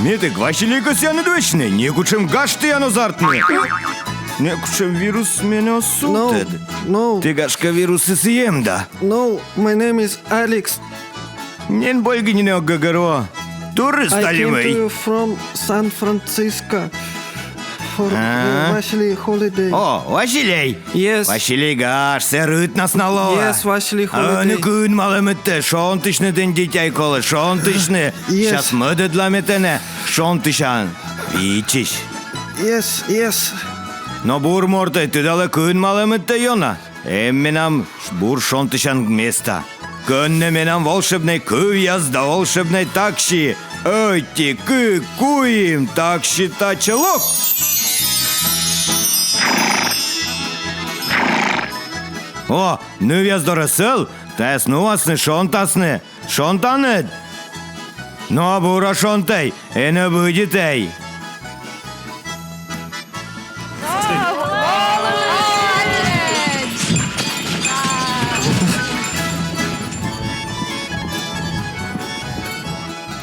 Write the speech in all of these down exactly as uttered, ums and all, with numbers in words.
Нетӧг, Василей кӧсъянныд вӧчны, некутшӧм гаж тіян оз артмы. Некутшӧм вирус менӧ оз сувтӧд. No, no, Ті, гашкӧ, вирусыс и эм да. No, my name is Alex. Нин больгыны ог гӧгӧрво. Турист али мый? I came to you from San Francisco for А? the Василей holiday. О, Василей. Yes. Василей гаж, сійӧ рытнас на лоӧ. Yes, Василей А, ну, holiday. кынмалӧмыдтӧ, шонтысьны тэнӧ, дитя, колӧ, шонтысьны. Yes. Щас мӧдӧдлам тэнӧ шонтысян. Виччысь. Yes, yes. Но бур мортӧй, тыдалӧ, кынмалӧмыдтӧ ёна. Эм менам бур шонтысян места. Кӧні менам волшебнӧй кывъяс да волшебнӧй такси. Ӧти, кык, куим, такси тачӧ лок. О, нывъяс дорӧ сӧл, тайӧс нуасны, шонтасны. Шонтанныд? Но, бура шонтӧй, энӧ быдитӧй.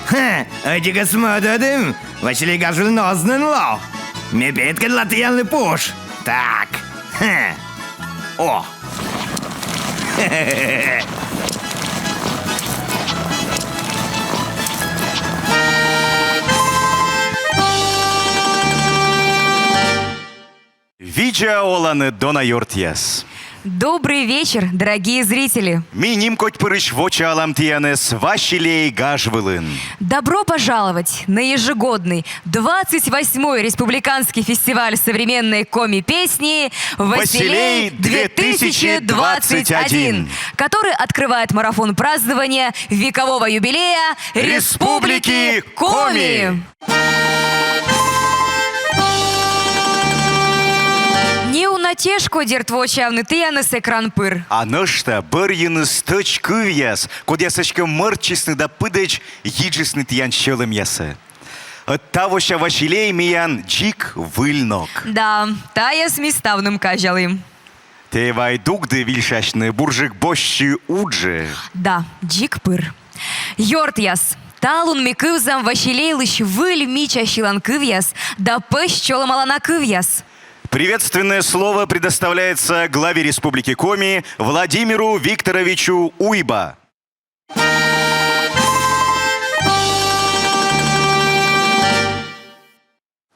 Хе, ӧтикӧс мӧдӧдім, Василей гаж вылын оз нин ло. Ме петкӧдла тіянлы пуш. Так. Хе. О. Видза оланныд, дона ёртъяс! Добрый вечер, дорогие зрители! Ми нимкодьпырысь вочаалам тіянӧс Василей гаж вылын. Добро пожаловать на ежегодный двадцать восьмой республиканский фестиваль современной коми песни «Василей две тысячи двадцать один», который открывает марафон празднования векового юбилея Республики Коми. Неуна тешкодь, дерт, вочаавны тіянӧс экран пыр. А нӧшта бӧрйыны стӧч кывъяс, кодъяс эськӧ мӧрччисны да пыдӧдз йиджисны тіян сьӧлӧмъясӧ. Ӧд тавося Василей миян дзик выль ног. Да, тайӧс ми ставным казялім. Тэ вай дугды вильсясьны, бурджык босьтчы уджӧ. Да, дзик пыр. Ёртъяс, талун ми кывзам Василейлысь выль мича сьылан кывъяс да пӧсь чолӧмалана кывъяс. Приветственное слово предоставляется главе Республики Коми Владимиру Викторовичу Уйба.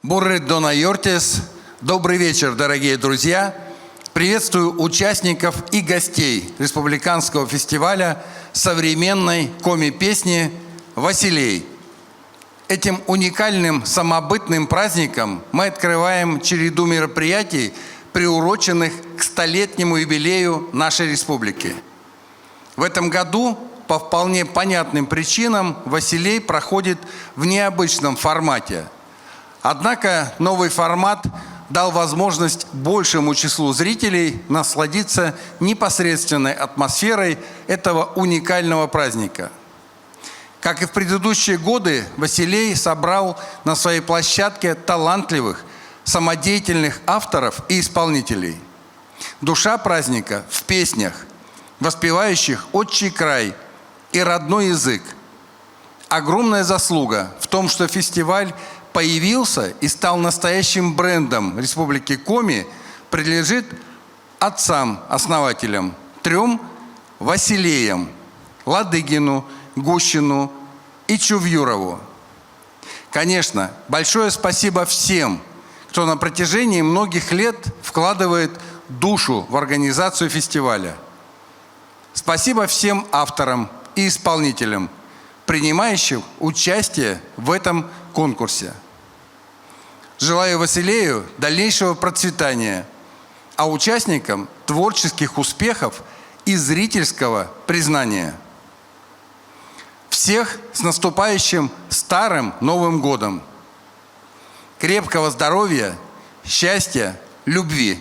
Бур рыт, дона ёртъяс! Добрый вечер, дорогие друзья! Приветствую участников и гостей республиканского фестиваля современной коми песни «Василей». Этим уникальным самобытным праздником мы открываем череду мероприятий, приуроченных к столетнему юбилею нашей республики. В этом году по вполне понятным причинам «Василей» проходит в необычном формате. Однако новый формат дал возможность большему числу зрителей насладиться непосредственной атмосферой этого уникального праздника. Как и в предыдущие годы, «Василей» собрал на своей площадке талантливых, самодеятельных авторов и исполнителей. Душа праздника в песнях, воспевающих отчий край и родной язык. Огромная заслуга в том, что фестиваль появился и стал настоящим брендом Республики Коми, принадлежит отцам-основателям, трём Василеям: Ладыгину, Гущину и Чувьюрову. Конечно, большое спасибо всем, кто на протяжении многих лет вкладывает душу в организацию фестиваля. Спасибо всем авторам и исполнителям, принимающим участие в этом конкурсе. Желаю «Василею» дальнейшего процветания, а участникам творческих успехов и зрительского признания. Всех с наступающим Старым Новым годом! Крепкого здоровья, счастья, любви!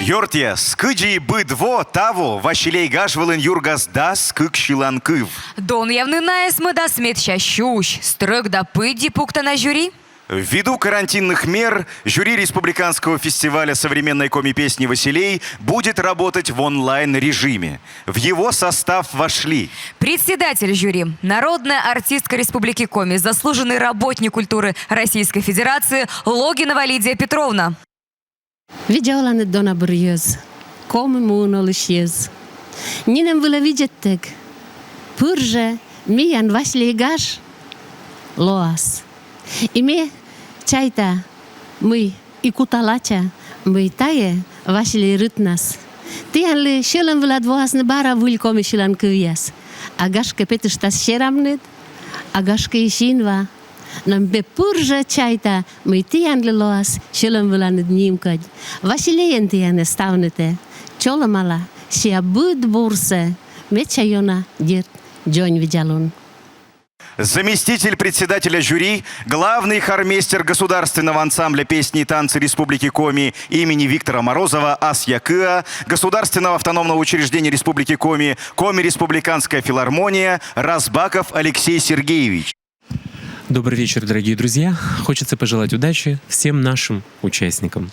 Ёртъяс, кыдзи и быд во, таво «Василей» гаж вылын юргас дас кык сьылан кыв. Донъявны найӧс мӧдас медся сюсь, стрӧг да пыдди пуктана жюри. Ввиду карантинных мер жюри Республиканского фестиваля современной коми песни «Василей» будет работать в онлайн-режиме. В его состав вошли председатель жюри, народная артистка Республики Коми, заслуженный работник культуры Российской Федерации Логинова Лидия Петровна. Видза оланныд, дона бур йӧз, Коми муын олысь йӧз. Нинӧм вылӧ видзӧдтӧг, пыр жӧ миян «Василей» гаж лоас. И ме чайта, мый и кута лача, мый тайӧ «Василей» рытнас. Тіянлы сьӧлӧм вылад воасны бара выль коми сьылан кывъяс. А гашкӧ, петыштас серамныд, а гашкӧ, и синва. Но ме пыр жӧ чайта, мый тіянлы лоас сьӧлӧм выланыд нимкодь. «Василейӧн» тіянӧс ставнытӧ чолӧмала сійӧ быд бурсӧ, медся ёна, дерт, дзоньвидзалун. Заместитель председателя жюри, главный хормейстер Государственного ансамбля песни и танца Республики Коми имени Виктора Морозова «Асъя кыа», Государственного автономного учреждения Республики Коми «Коми республиканская филармония» Разбаков Алексей Сергеевич. Добрый вечер, дорогие друзья. Хочется пожелать удачи всем нашим участникам.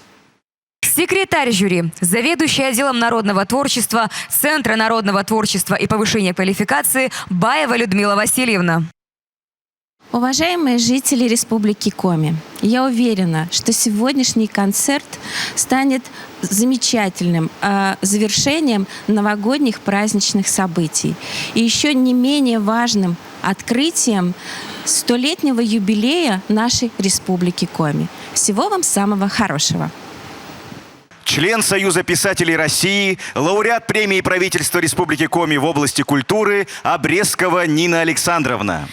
Секретарь жюри, заведующий отделом народного творчества Центра народного творчества и повышения квалификации Баева Людмила Васильевна. Уважаемые жители Республики Коми, я уверена, что сегодняшний концерт станет замечательным, а, завершением новогодних праздничных событий и еще не менее важным открытием столетнего юбилея нашей Республики Коми. Всего вам самого хорошего. Член Союза писателей России, лауреат премии правительства Республики Коми в области культуры Обрезкова Нина Александровна.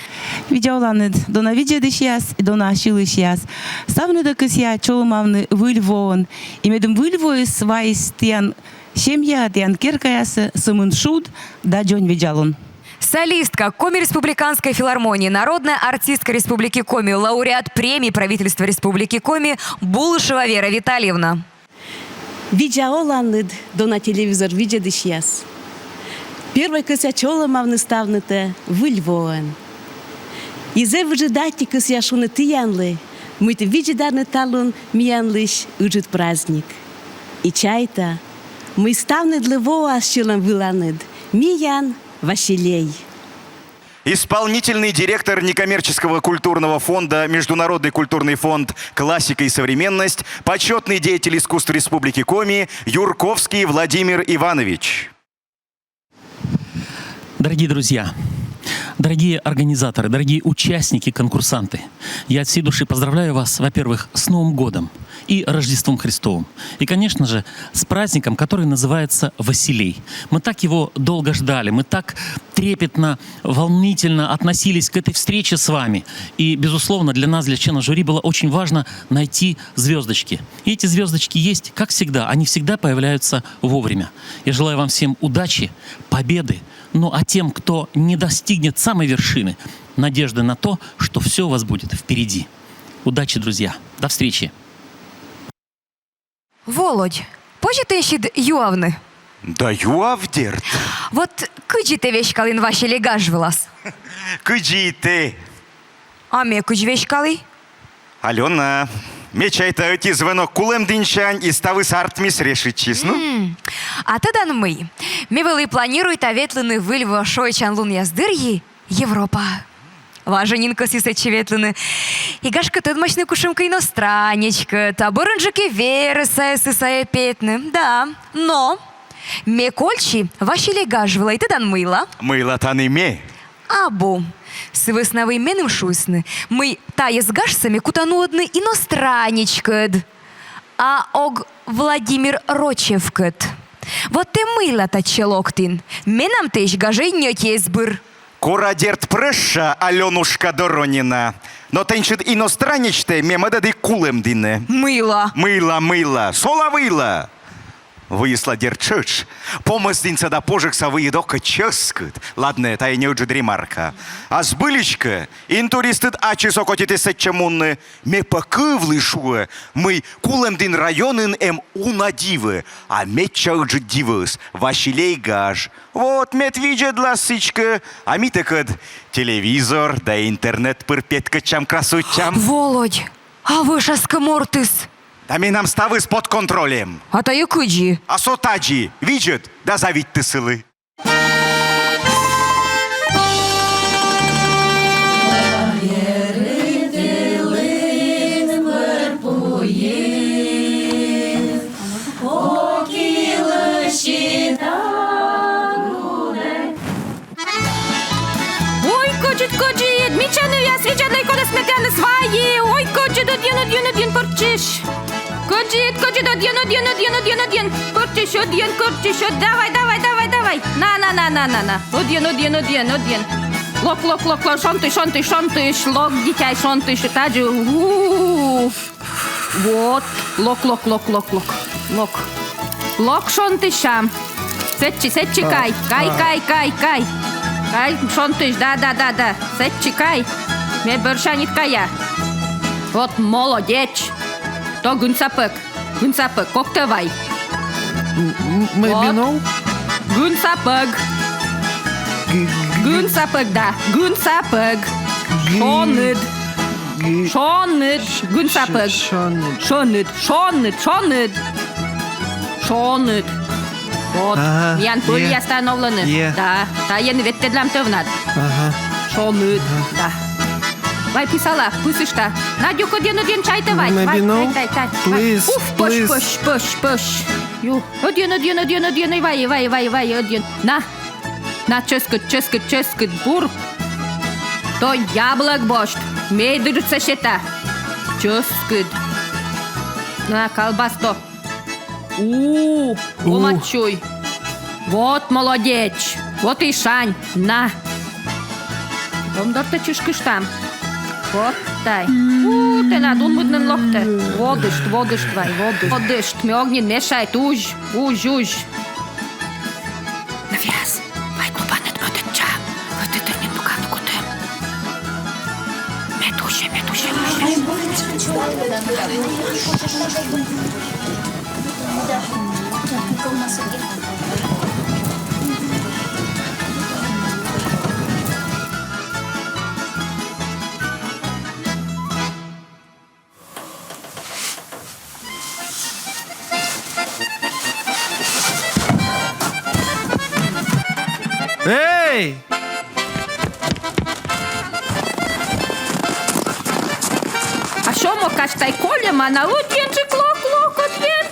Видза оланныд, дона видзӧдысьяс, дона сьылысьяс. Ставныдӧ кӧсъя чолӧмавны Выль воӧн. И медым Выль воыс вайис тіян семьяӧ, тіян керкаясӧ сӧмын шуд да дзоньвидзалун. Солистка Коми республиканской филармонии, народная артистка Республики Коми, лауреат премии правительства Республики Коми Булышева Вера Витальевна. Видза оланныд, дона телевизор видзӧдысьяс. Первой кӧсъя чолӧмавны ставнытӧ Выль воӧн. И зэв ыджыд аттьӧ кӧсъя шуны тіянлы, мый ті видзӧданныд талун миянлысь ыджыд праздник. И чайта, мый ставныдлы воас сьӧлӧм выланыд миян «Василей». Исполнительный директор некоммерческого культурного фонда «Международный культурный фонд «Классика и современность», почетный деятель искусств Республики Коми Юрковский Владимир Иванович. Дорогие друзья, дорогие организаторы, дорогие участники, конкурсанты, я от всей души поздравляю вас, во-первых, с Новым годом и Рождеством Христовым. И, конечно же, с праздником, который называется Василей. Мы так его долго ждали, мы так трепетно, волнительно относились к этой встрече с вами. И, безусловно, для нас, для членов жюри, было очень важно найти звездочки. И эти звездочки есть, как всегда, они всегда появляются вовремя. Я желаю вам всем удачи, победы. Ну а тем, кто не достигнет самой вершины, надежды на то, что все у вас будет впереди. Удачи, друзья. До встречи. Володь, позьӧ тэнсьыд юавны? Да юав, дерт. Вот кыдзи тэ веськалін «Василей» гаж вылас? Кыдзи тэ? А ме кыдз веськалі? Алёна, ме чайта, ӧти звонок кулӧмдінсянь и ставыс артмис, решитчис. Ну? М. А тӧдан мый? Ме вӧлі планируйта ветлыны Выль во шойччан лунъяс дырйи Европаӧ. Важӧн нин кӧсйи сэтчӧ ветлыны. И гашкӧ тӧдмасьны кутшӧмкӧ иностранецкӧд, а бӧрынджык и верӧс сайӧ сы сайӧ петны. Да, но ме кольччи «Василей» гаж вылӧ, и тӧдан мыйла? Мыйла тані ме? Абу. Сы вӧсна мый меным шуисны, мый тайӧ гажсӧ ме кута нуӧдны иностранецкӧд, а ог Владимир Рочевкӧд. Вот тэ мыйла татчӧ локтін? Менам тэысь гажӧй ньӧти эз быр. Кора, дерт, прӧща, Алёнушка Доронина, но тэнсьыд иностранецтӧ ме мӧдӧді кулӧмдіны. Мыйла? Мыйла, мыйла, сола вылӧ. Выйысла, дерт, тшӧтш. Помӧсдінса да пожӧгса выйыд окота чӧскыд. Ладнӧ, тайӧ неыджыд ремарка. А збыльысь кӧ, интуристыд ачыс окотитіс сэтчӧ мунны. Ме пӧ кывлі, шуӧ, мый Кулӧмдін районын эм уна дивӧ, а медся ыджыд дивӧыс — «Василей» гаж. Вот мед видзӧдлас сідзкӧ, а ми тэкӧд телевизор да интернет пыр петкӧдчам-красуйтчам. Володь, А вӧшас кӧ мортыс? Да менам ставыс под контролем. А тайӧ кыдзи? А со тадзи: видзӧд да завидьты сылы. Ой, кӧдзыд, кӧдзыд, мича нывъяс, видзӧдлӧй, кодӧс ме тіянӧс вайи. Ой, кӧдзыд, ӧдйӧн, ӧдйӧн, ӧдйӧн пӧрччысь. Кӧдзыд, кӧдзыд, ӧдйӧн, ӧдйӧн, ӧдйӧн, ӧдйӧн, ӧдйӧн пӧрччысь, ӧдйӧн пӧрччысь, ӧд-, давай, давай, давай, давай. На, на, на, на, на, на. Ӧдйӧн, ӧдйӧн, ӧдйӧн, ӧдйӧн. Лок, лок, лок, лок, шонтысь, шонтысь, шонтысь, лок, дитяй, шонтысь, тадзи. У-у-у. Вот. Лок, лок, лок, лок, лок. Лок. Лок, шонтысям. Сэтчӧ, сэтчӧ кай. Кай, кай, кай, кай. Кай, шонтысь, да, да, да, да. Сэтчӧ кай. Ме бӧрсяньыд кая. Вот, молодеч. То гын сапӧг. Гын сапӧг, коктӧ вай. М-, м-, maybe. Вот. No? Гын сапӧг. Г-, г-, гын сапӧг, да. Гын сапӧг. Г-, шоныд. Г-, шоныд. Ш-, гын сапӧг. Ш-, шоныд. Шоныд, шоныд, шоныд. Шоныд. Вот. Ага, миян пӧльяс тані новлӧны. Е. Да. Тайӧн ветлӧдлам тӧвнад. Ага. Шоныд. Ага. Да. Вай пысала, пысышта. Надюк, ӧдйӧн, ӧдйӧн чайтӧ вай. Maybe. Вай, no? Тай, тай, тай. Вай. Please, уф, пӧсь, please. Пӧсь, пӧсь, пӧсь. Ю. Ӧдйӧн, ӧдйӧн, ӧдйӧн, ӧдйӧн, вай, вай, вай, вай, ӧдйӧн. На. На, чӧскыд, чӧскыд, чӧскыд бур. То яблӧк босьт. Медыджсӧ сета. Чӧскыд. На, колбас то. У, у. Ломат сюй. Вот молодеч. Вот и шань. На. Помидортӧ чышкыштам. Вот тай. У, тэнад унмыд нин локтӧ. Водышт, водышт вай, водышт. Водышт, ме ог нин мешайт, узь, узь, узь. Нывъяс, вай кубанныд мӧдӧдчам. Ӧтитыр нин пукавны кутӧм. Мед усе, мед усе, мед усе. Эй! А сё ме кӧсъя тай кольӧма на, ӧдйӧнджык лок, лок, ӧдйӧн.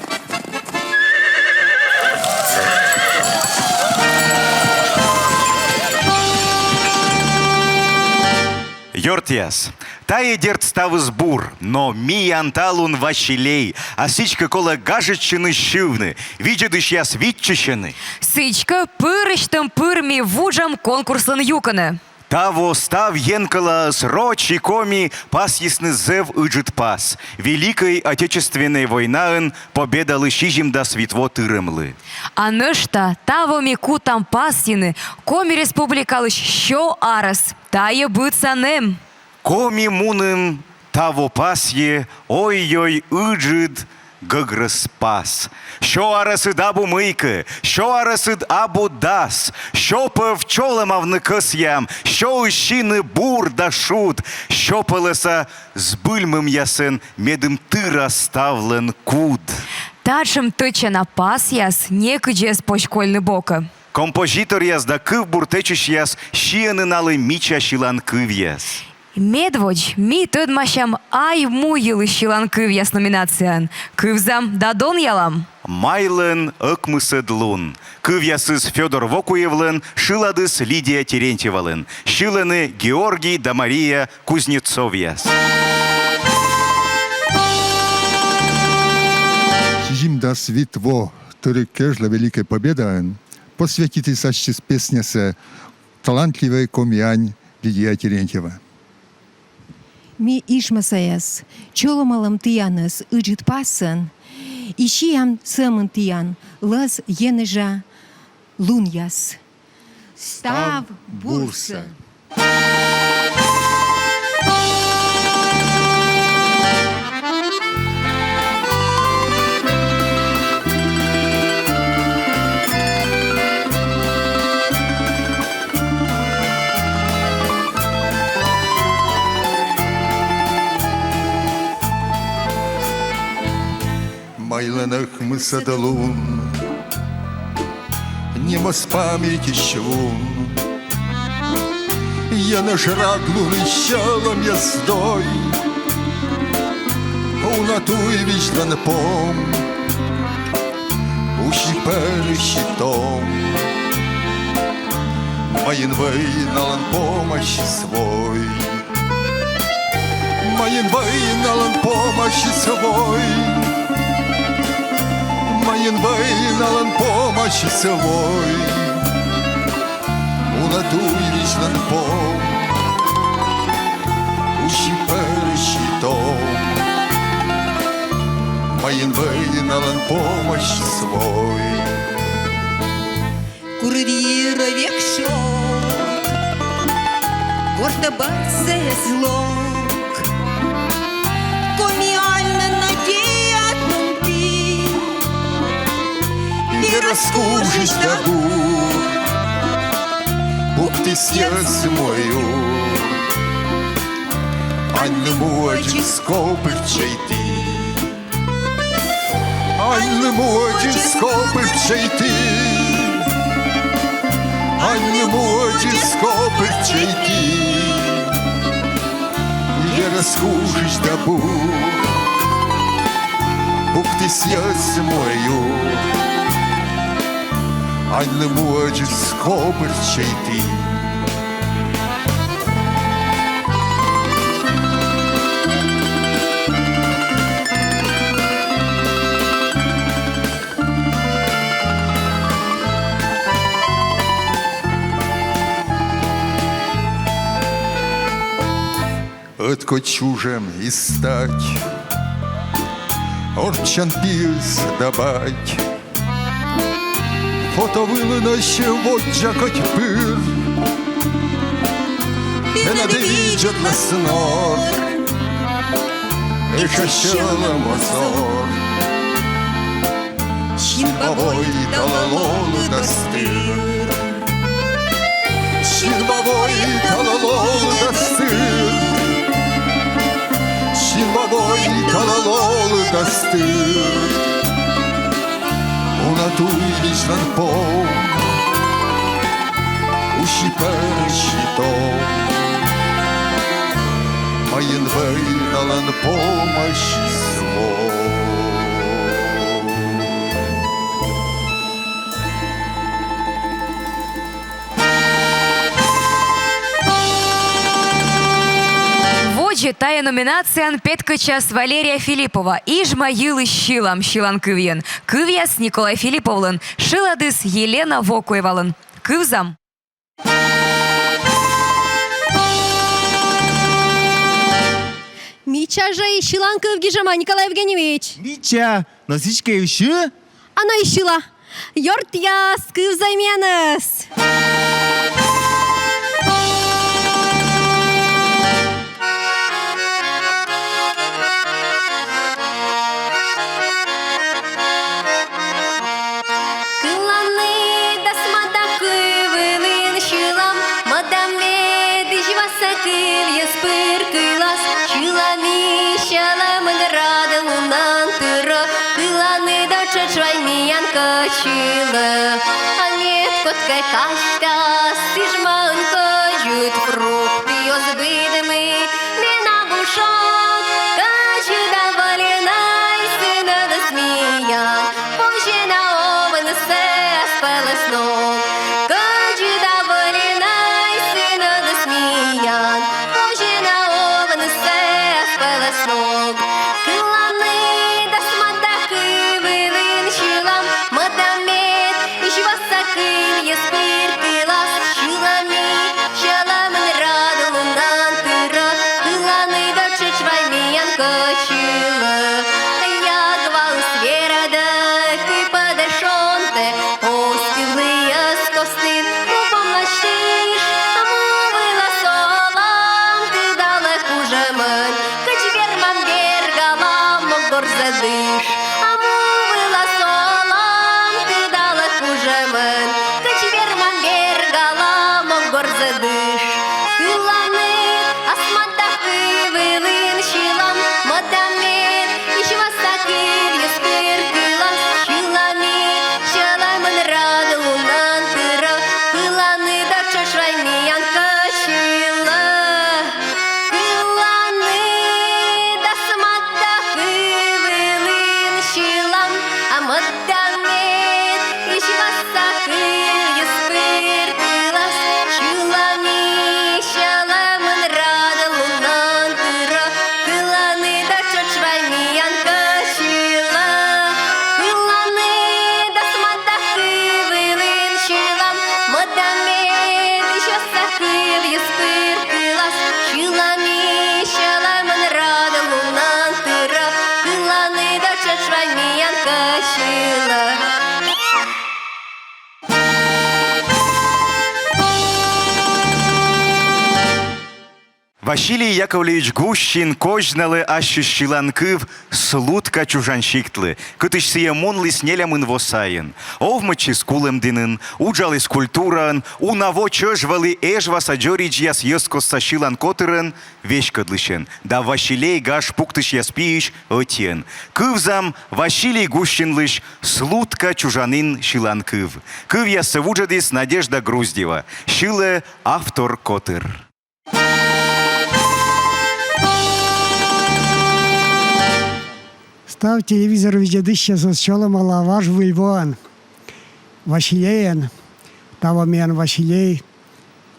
Ёртъяс, тайӧ, дерт, ставыс бур, но миян талун «Василей», а сідзкӧ, колӧ гажӧдчыны сьывны, видзӧдысьяс виччысьӧны. Сідзкӧ, пырысьтӧм-пыр ми вуджам конкурслӧн юкӧнӧ. Таво став енкӧлаыс роч и коми пасйисны зэв ыджыд пас Великӧй Отечественнӧй войнаын Победалы сизимдас вит во тырӧмлы. А нӧшта таво ми кутам пасйыны Коми Республикалысь сё арӧс. Тайӧ быдса нэм. Коми муным таво пасйӧ, ой-ой, ыджыд гӧгрӧс пас. Сё арӧсыд абу мыйкӧ, сё арӧсыд абу дас. Сё пӧв чолӧмавны кӧсъям, сёысь сины бур да шуд. Сё пӧлӧса збыльмӧмъясӧн медым тыра ставлӧн куд. Татшӧм тӧдчана пасъяс некыдз эз позь кольны бокӧ. Композиторъяс да кывбур тэчысьяс сиӧны налы мича сьылан кывъяс. Медводз ми тӧдмасям «Ай му йылысь» сьылан кывъяс номинацияын. Кывзам да донъялам. «Майлӧн ӧкмысӧд лун». Кывъясыс Фёдор Вокуевлӧн, шыладыс Лидия Терентьевалӧн. Сьылӧны Георгий да Мария Кузнецовъяс. Сизимдас вит во тӧрыт кежлӧ Великӧй Победаын посвятитіс ассьыс песнясӧ талантливӧй коми ань Лидия Терентьева. Ми, ишмасаяс, чолӧмалам тіянӧс ыджыд пасӧн и сиам сӧмын тіян лӧз енэжа лунъяс. Став бурсӧ! Сӧдӧ лун, нимӧс памятьысь вун. Енэж радлунын сьӧлӧмъяс дой. Уна туй видзлан пом, уси пӧрысь и том. Мӧйын вӧй налӧн помасьыс вой. Мӧйын вӧй налӧн помасьыс вой. Мӧйын вӧй налӧн помасьыс вой. Уна туй видзлан пом, уси пӧрысь и том. Мӧйын вӧй налӧн помасьыс вой. Курыд йирӧ век шог, гортӧ бӧрсӧ эз лок. Коми альнӧ надея том пи, верӧс кужысь да бур, пуктіс йӧз муӧ юр. Аньным водзӧ скопыртчӧй ті. Аньным водзӧ скопыртчӧй ті. Аньным водзӧ скопыртчӧй ті. Верӧс кужысь да бур, пуктіс йӧз муӧ юр. Аньным водзӧ скопыртчӧй ті. Ӧткодь чужӧм и стать, орччан пиыс да бать. Фото вылынӧсь воддза кӧть пыр, тэнад видзӧдлас нор, этша сьӧлӧм озор. Синва войталӧ лолыдас тыр. Синва войталӧ лолыдас тыр. Синва войталӧ лолыдас тыр. Уна туй видзлан пом, уси пӧрысь и том. Мӧйын вӧй налӧн помасьыс вой. Водзӧ тайӧ номинацияын петкӧдчас Валерия Филиппова. «Изьва йылысь сьылам» сьылан кывйӧн. Кывъяс Николай Филипповлӧн, шыладыс Елена Вокуевалӧн. Кывзам. Мича жӧ и сьылан кыв гижӧма, Николай Евгеньевич. Мича, но сідзкӧ и шы. А но и сьыла. Ёртъяс, кывзӧй миянӧс. Кыланныд ас мӧда кыв вылын сьылам, мӧдам мед Изьваса кывйыс пыр кылас. Сьылам ми сьӧлӧмын радлунан тырӧ, кыланныд ӧд тшӧтш вай миян кӧч йылӧ. А мед кодкӧ казьтас Изьваын кӧдзыд фрукт, и оз быдмы менам ушок. Кӧдзыда вӧлі на сынӧдыс миян, позьӧ на овнысӧ ас пӧлӧс ног. Кӧдзыда вӧлі на сынӧдыс миян, позьӧ на овнысӧ ас пӧлӧс ног. Кыланныд ас мӧда кыв вылын сьылам, мӧдам мед Изьваса кывйыс пыр кылас. Сьылам ми сьӧлӧмын радлунан тырӧ, кыланныд ӧд тшӧтш вай миян кӧч йылӧ. Ягваыс вердӧ, кыпӧдӧ шонтӧ, оз кывлы йӧз костын. Му помлач тыш, а му вылас олам, тыдалӧ, кужӧмӧн кӧч вермам бергалам, мог горзӧ дыш. А му вылас олам, тыдалӧ, кужӧмӧн кӧч вермам бергалам, мог горзӧ дыш. Кыланныд ас мӧда кыв вылын сьылам, мӧдам мед Изьваса кывйыс пыр кылас. Василий Яковлевич Гущин козьналӧ ассьыс сьыланкыв «Слудка» чужан сиктлы, кытысь сійӧ мунліс нелямын во сайын. Овмӧдчис Кулӧмдінын, уджаліс культураын, уна во чӧж вӧлі Эжваса дзоридзьяс йӧзкостса сьылан котырӧн веськӧдлысьӧн да «Василей» гаж пуктысьяс пиысь ӧтиӧн. Кывзам Василий Гущинлысь «Слудка» чужанін сьыланкыв. Кывъяссӧ вуджӧдіс Надежда Груздева, сьылӧ автор котыр. Став телевизор видзӧдысьясӧс чолӧмала важ Выль воӧн, Василейӧн. Таво миян «Василей»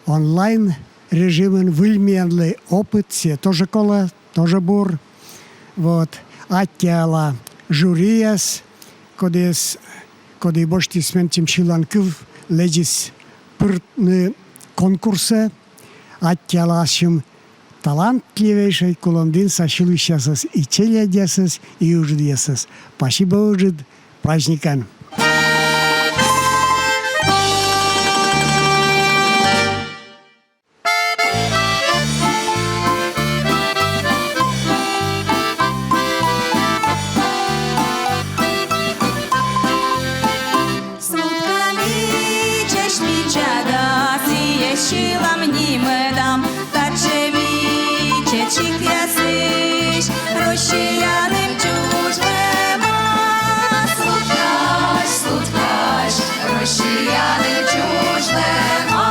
онлайн режимын, выль миянлы опыт, сійӧ тоже колӧ, тоже бур. Вот. Аттьӧала жюрияс, кодӧс, коді босьтіс менсьым сьыланкыв, лэдзис пыртны конкурсӧ. Аттьӧала ассьым талантливӧйшӧй Кулӧмдінса сьылысьясӧс и челядьясӧс, и ыджыдъясӧс. Пасибӧ ыджыд праздникӧн! Слудка мича, мича да, сійӧс сьылам, нимӧдам. Татшӧм мича сиктъясысь Россияным чужлӧма. Слудкась, слудкась, Россияным чужлӧма.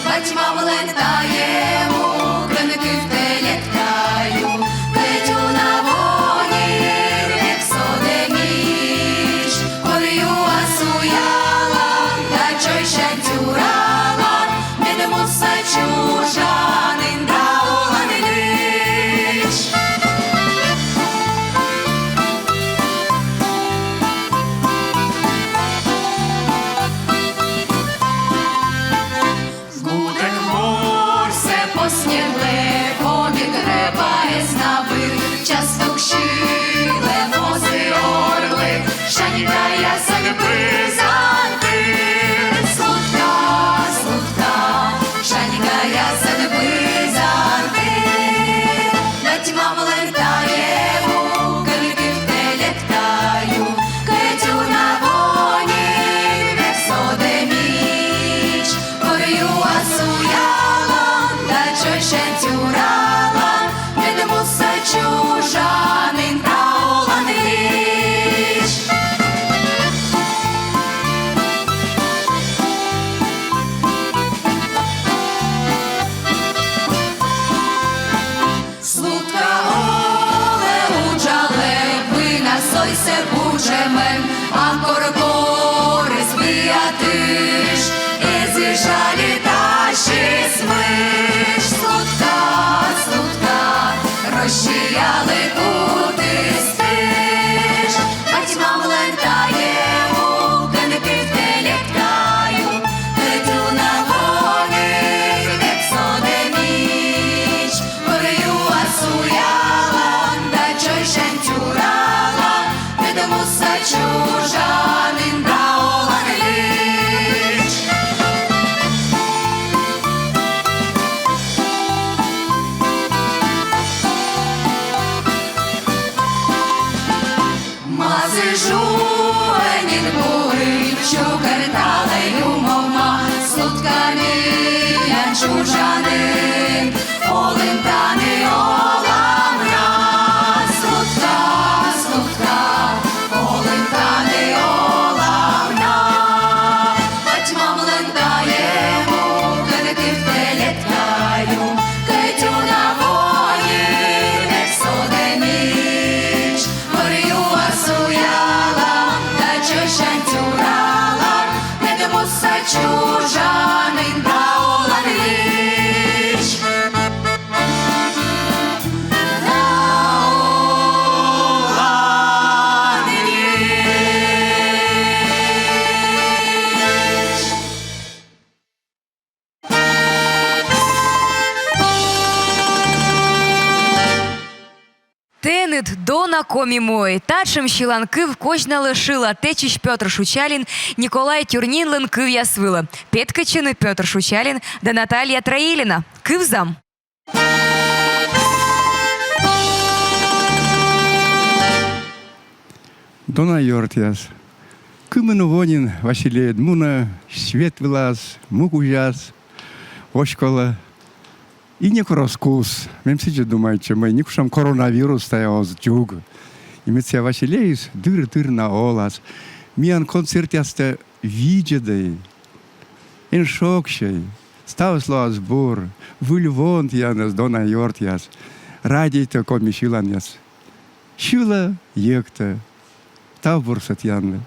Бать-мамлӧн тайӧ мукӧн кывтӧ лэптаю, кӧть уна во нин век содӧмись. Кор юас уялан да чойсян тюралан, мед муса чужанін да оланлысь. Гутӧк морсӧ посньӧдлӧ, коми крӧпаӧс на выль, час стук сьылӧ, мозі орлы, шаньгаясӧн пызан тыр. Слудка, слудка, шаньгаясӧн пызан тыр. Бать-мамлӧн тайӧ мукӧн кывтӧ лэптаю, кӧть уна во нин век содӧмись. Кор юас уялан да чойсян тюралан, мед муса чужанін да оланлысь. Слудка олӧ, уджалӧ, вына сойсӧ вуджӧмӧн, а кор корис выйӧдысь, эз жалитасьыс мысь. Слудка, слудка, Россиялы кутіс тыш. Бать-мамлӧн тайӧ мукӧн кывтӧ лэптаю, кӧть уна во нин век содӧмись. Кор юас уялан да чойсян тюралан, мед муса чужанін да оланлысь. Мазі жуӧ нин, бур, чукӧрталӧ юмовма, слудка миян чужанін олын тані олам на. Слудка, слудка, олын тані олам на. Бать-мамлӧн тайӧ мукӧн кывтӧ лэптаю, кӧть уна во нин век содӧмись. Кор юас уялан да чойсян тюралан, мед муса чужанін да оланлысь. Да оланлысь. Тэныд дона, коми муӧй. Татшӧм сьыланкыв козьналӧ шылатэчысь Пётр Шучалин Николай Тюрнинлӧн кывъяс вылӧ. Петкӧдчӧны Пётр Шучалин да Наталья Троилина. Кывзам! Дона ёртъяс. Кымын во нин Василейыд мунӧ свет вылас, му кузяс воськолӧ. И некор оз кус. Мем сідзи думайтчӧ, мый некутшӧм коронавирус тайӧ оз дзуг. И мед сійӧ Василейыс дыр-дыр на олас. Миян концертъястӧ видзӧдӧй, эн шогсьӧй, ставыс лоас бур. Выль воӧн тіянӧс, дона ёртъяс, радейтӧ коми сьыланъяс. Сьылӧ, йӧктӧ. Став бурсӧ тіянлы.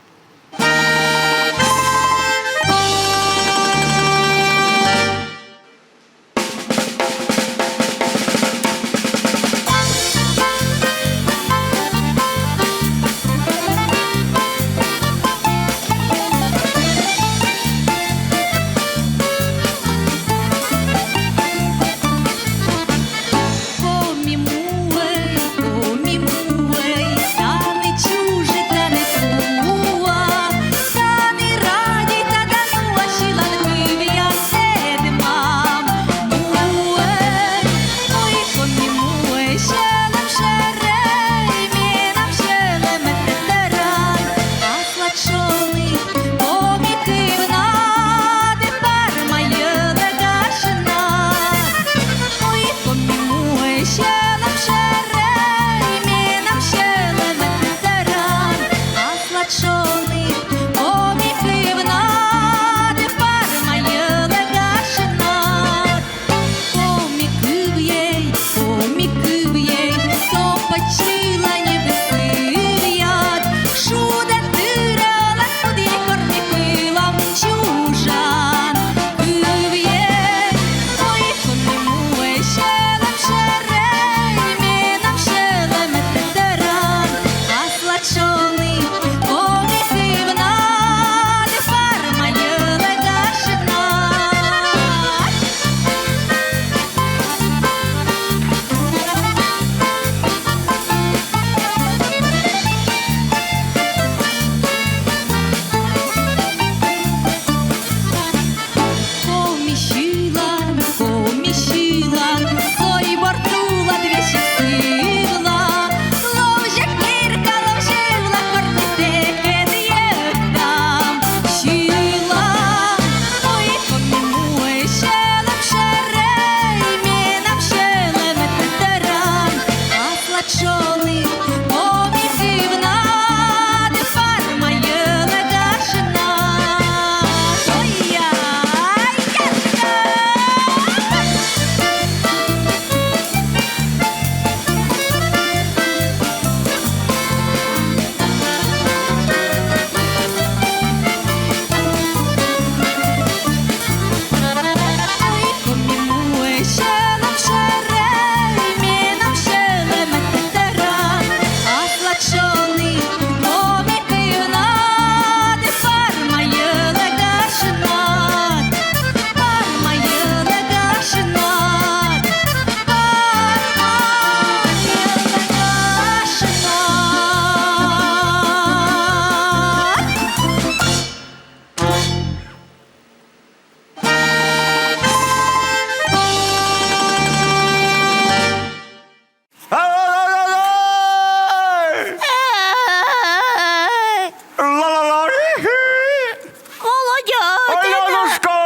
Володя! Ой, Анушка!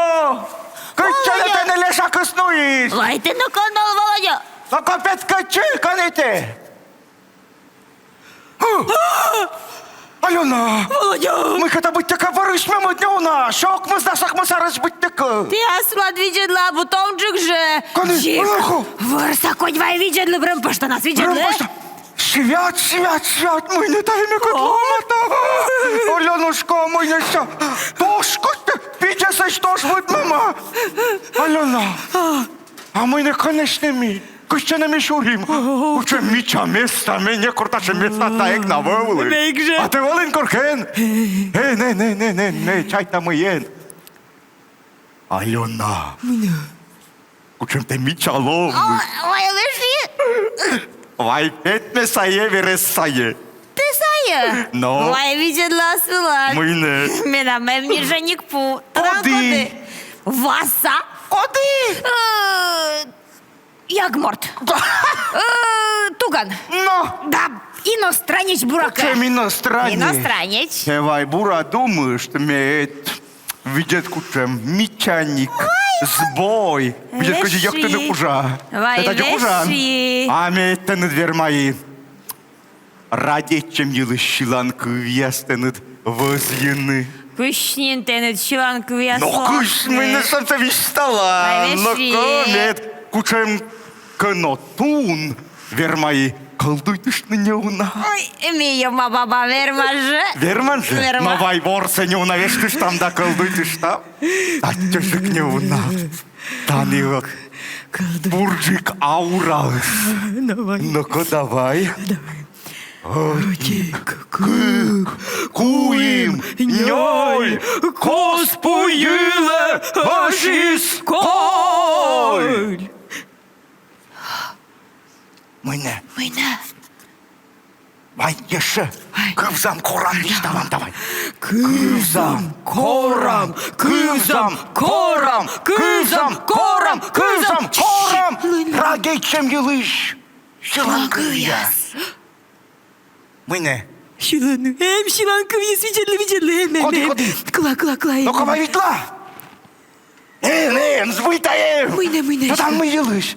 Кытчӧ нӧ тэныд, лӧсякыс нуис? Вай тэ нӧ-ко нал, Володя! Но капец, кытчӧ кӧні тэ? Алёна! Володя! Мыйкӧ тэ быттьӧкӧ вӧрысьмӧмыд нин уна, сьӧкмыс да сӧкмыс арӧс быттьӧкӧ. Тэ аслад видзӧдлы, абу томджык жӧ. Кӧні? Дзик. Вӧрса кодь вай видзӧдлы, прӧм пӧшти на видзӧдлы. Прӧм пӧшти на. Свят, свят, свят, мый нӧ тайӧ мекӧд лоӧма? Алёнушка, мый нӧ сэсся? Тошкодь тэ, пидзӧсӧдз тшӧтш вӧдмӧма. Алёна. А мый нӧ кӧнӧсь нӧ ми? Кытчӧ нӧ ми сюрим? Кутшӧм мича места, ме некор татшӧм местаӧ эг на вӧвлы. Мыйкӧ жӧ. А тэ вӧлін коркӧ эн? Эн, эн, эн, эн, эн, эн, чайта, мый эн. Алёна. Мый нӧ? Кутшӧм тэ мича лоӧмыд. Ой, ой, ой. Вай петны сайӧ, верӧс сайӧ. Тэ сайӧ? Но. Вай видзӧдлы асылад. Мый нӧ? Менам эм нин жӧникпу. Коді? Коді? Васа. Коді? Э, Ягморт. Да. Э, туган. Но. Да, иностранец, буракӧ. Кутшӧм иностранец? Иностранец. Тэ вай бура думышт, мед видзӧд, кутшӧм мичаник. Ой. Збой. Видзӧд, кыдзи йӧктыны кужа. Вай, тэ тадзи кужан. А ме тэныд вермаи радейтчӧм йылысь сьылан кывъяс тэныд вӧзйыны. Кысь нин тэныд сьылан кывъяс? Но кысь, мый нӧ сэтшӧм висьталан. Но кӧ мед кутшӧмкӧ но тун вермаи кӧлдуйтыштны неуна. Ой, ме, Ёма баба, верма жӧ. Верман жӧ? Верма. Но вай ворсӧ неуна вештыштам да кӧлдуйтыштам. Аттьӧджык неуна. Тані ӧд бурджык аураыс. Давай. Но-ко, давай. Давай. Ӧтик, кык, куим, нёль, кос пу йылӧ ӧжис коль. Мый нӧ? Мый нӧ? Вай, ещӧ. Вай. Кывзам, корам, висьталам, давай. Кывзам, корам, кывзам, корам, кывзам, корам, кывзам, корам. Радейтчӧм йылысь сьылан кывъяс. Мый нӧ? Сьылӧны. Эм сьылан кывйыс, видзӧдлы, видзӧдлы, эм, эм, эм. Коді, коді? Кыла, кыла, кыла, эм. Но-ко, вай видла. Эм, эм, збыта эм. Мый нӧ, мый нӧ? Тӧдан, мый йылысь?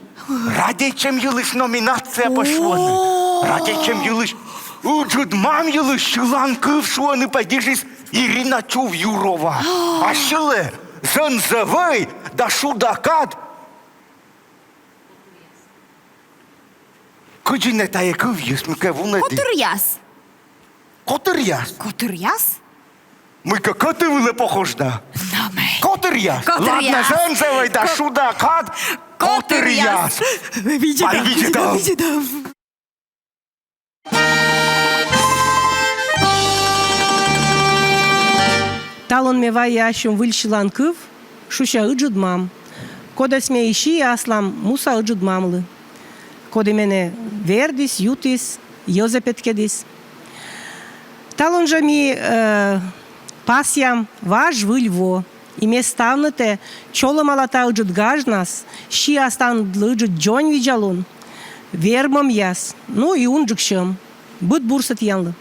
Радейтчӧм йылысь номинация пӧ шуӧны. О. Радейтчӧм йылысь, ыджыд мам йылысь сьылан кыв шуӧны пӧ, гижис Ирина Чувьюрова. А сьылӧ «Зӧн зэв вӧй» да «Шуда кад». Кыдзи нӧ тайӧ кывйыс, мыйкӧ вунӧді? Котыръяс. Котыръяс? Котыръяс? Мыйкӧ кӧті вылӧ похож да. Но мый. Котыръяс. Котыръяс. Ладно, «Зӧн зэв вӧй» да «Шуда кад». Котыръяс. Котыръяс. Видзӧдам, видзӧдам. Талун ме вайи ассьым выль сьылан кыв, шусьӧ «Ыджыд мам». Кодӧс ме и сии аслам муса ыджыд мамлы, коді менӧ вердіс, ютіс, йӧзӧ петкӧдіс. Талун жӧ ми, э, пасъям важ выль во. И ме ставнытӧ чолӧмала та ыджыд гажнас, сиас таныдлы ыджыд дзоньвидзалун, вермӧмъяс, ну и унджык сьӧм. Быд бурсӧ тіянлы.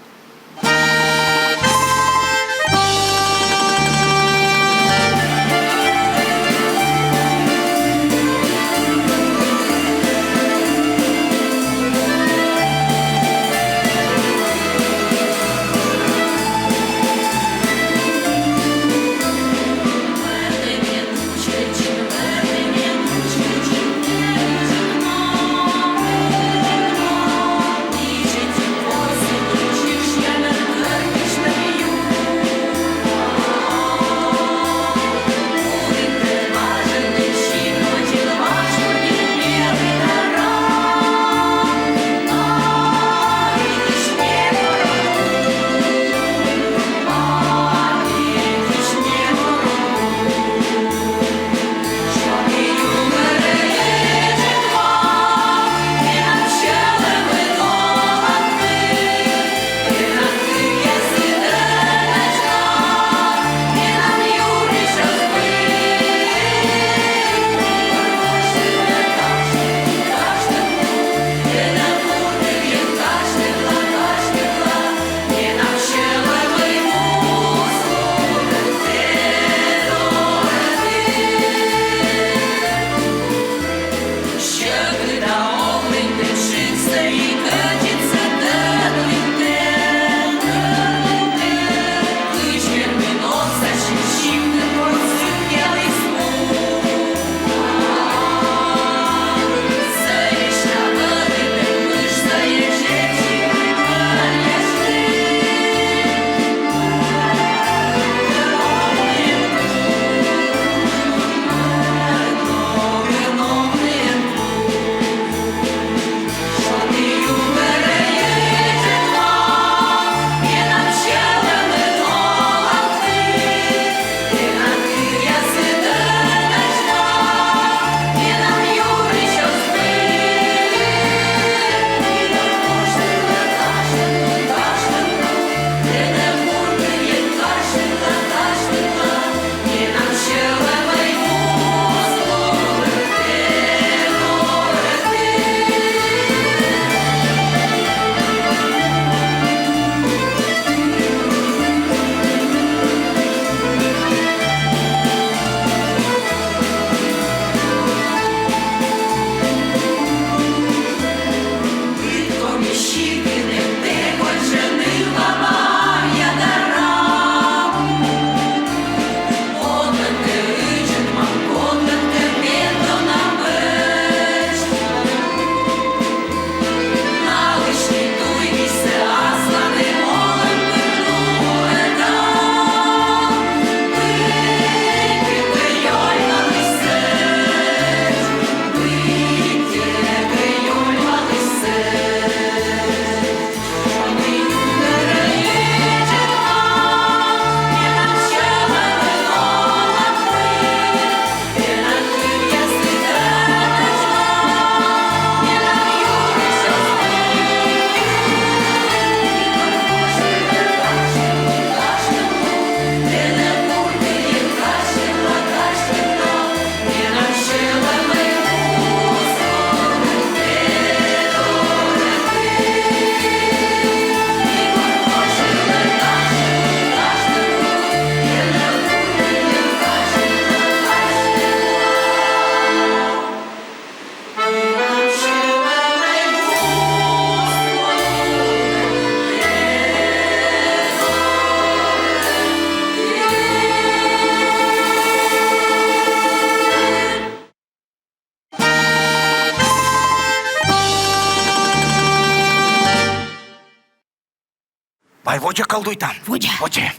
Ай, водзӧ колдуйтам. Водзӧ. Водзӧ.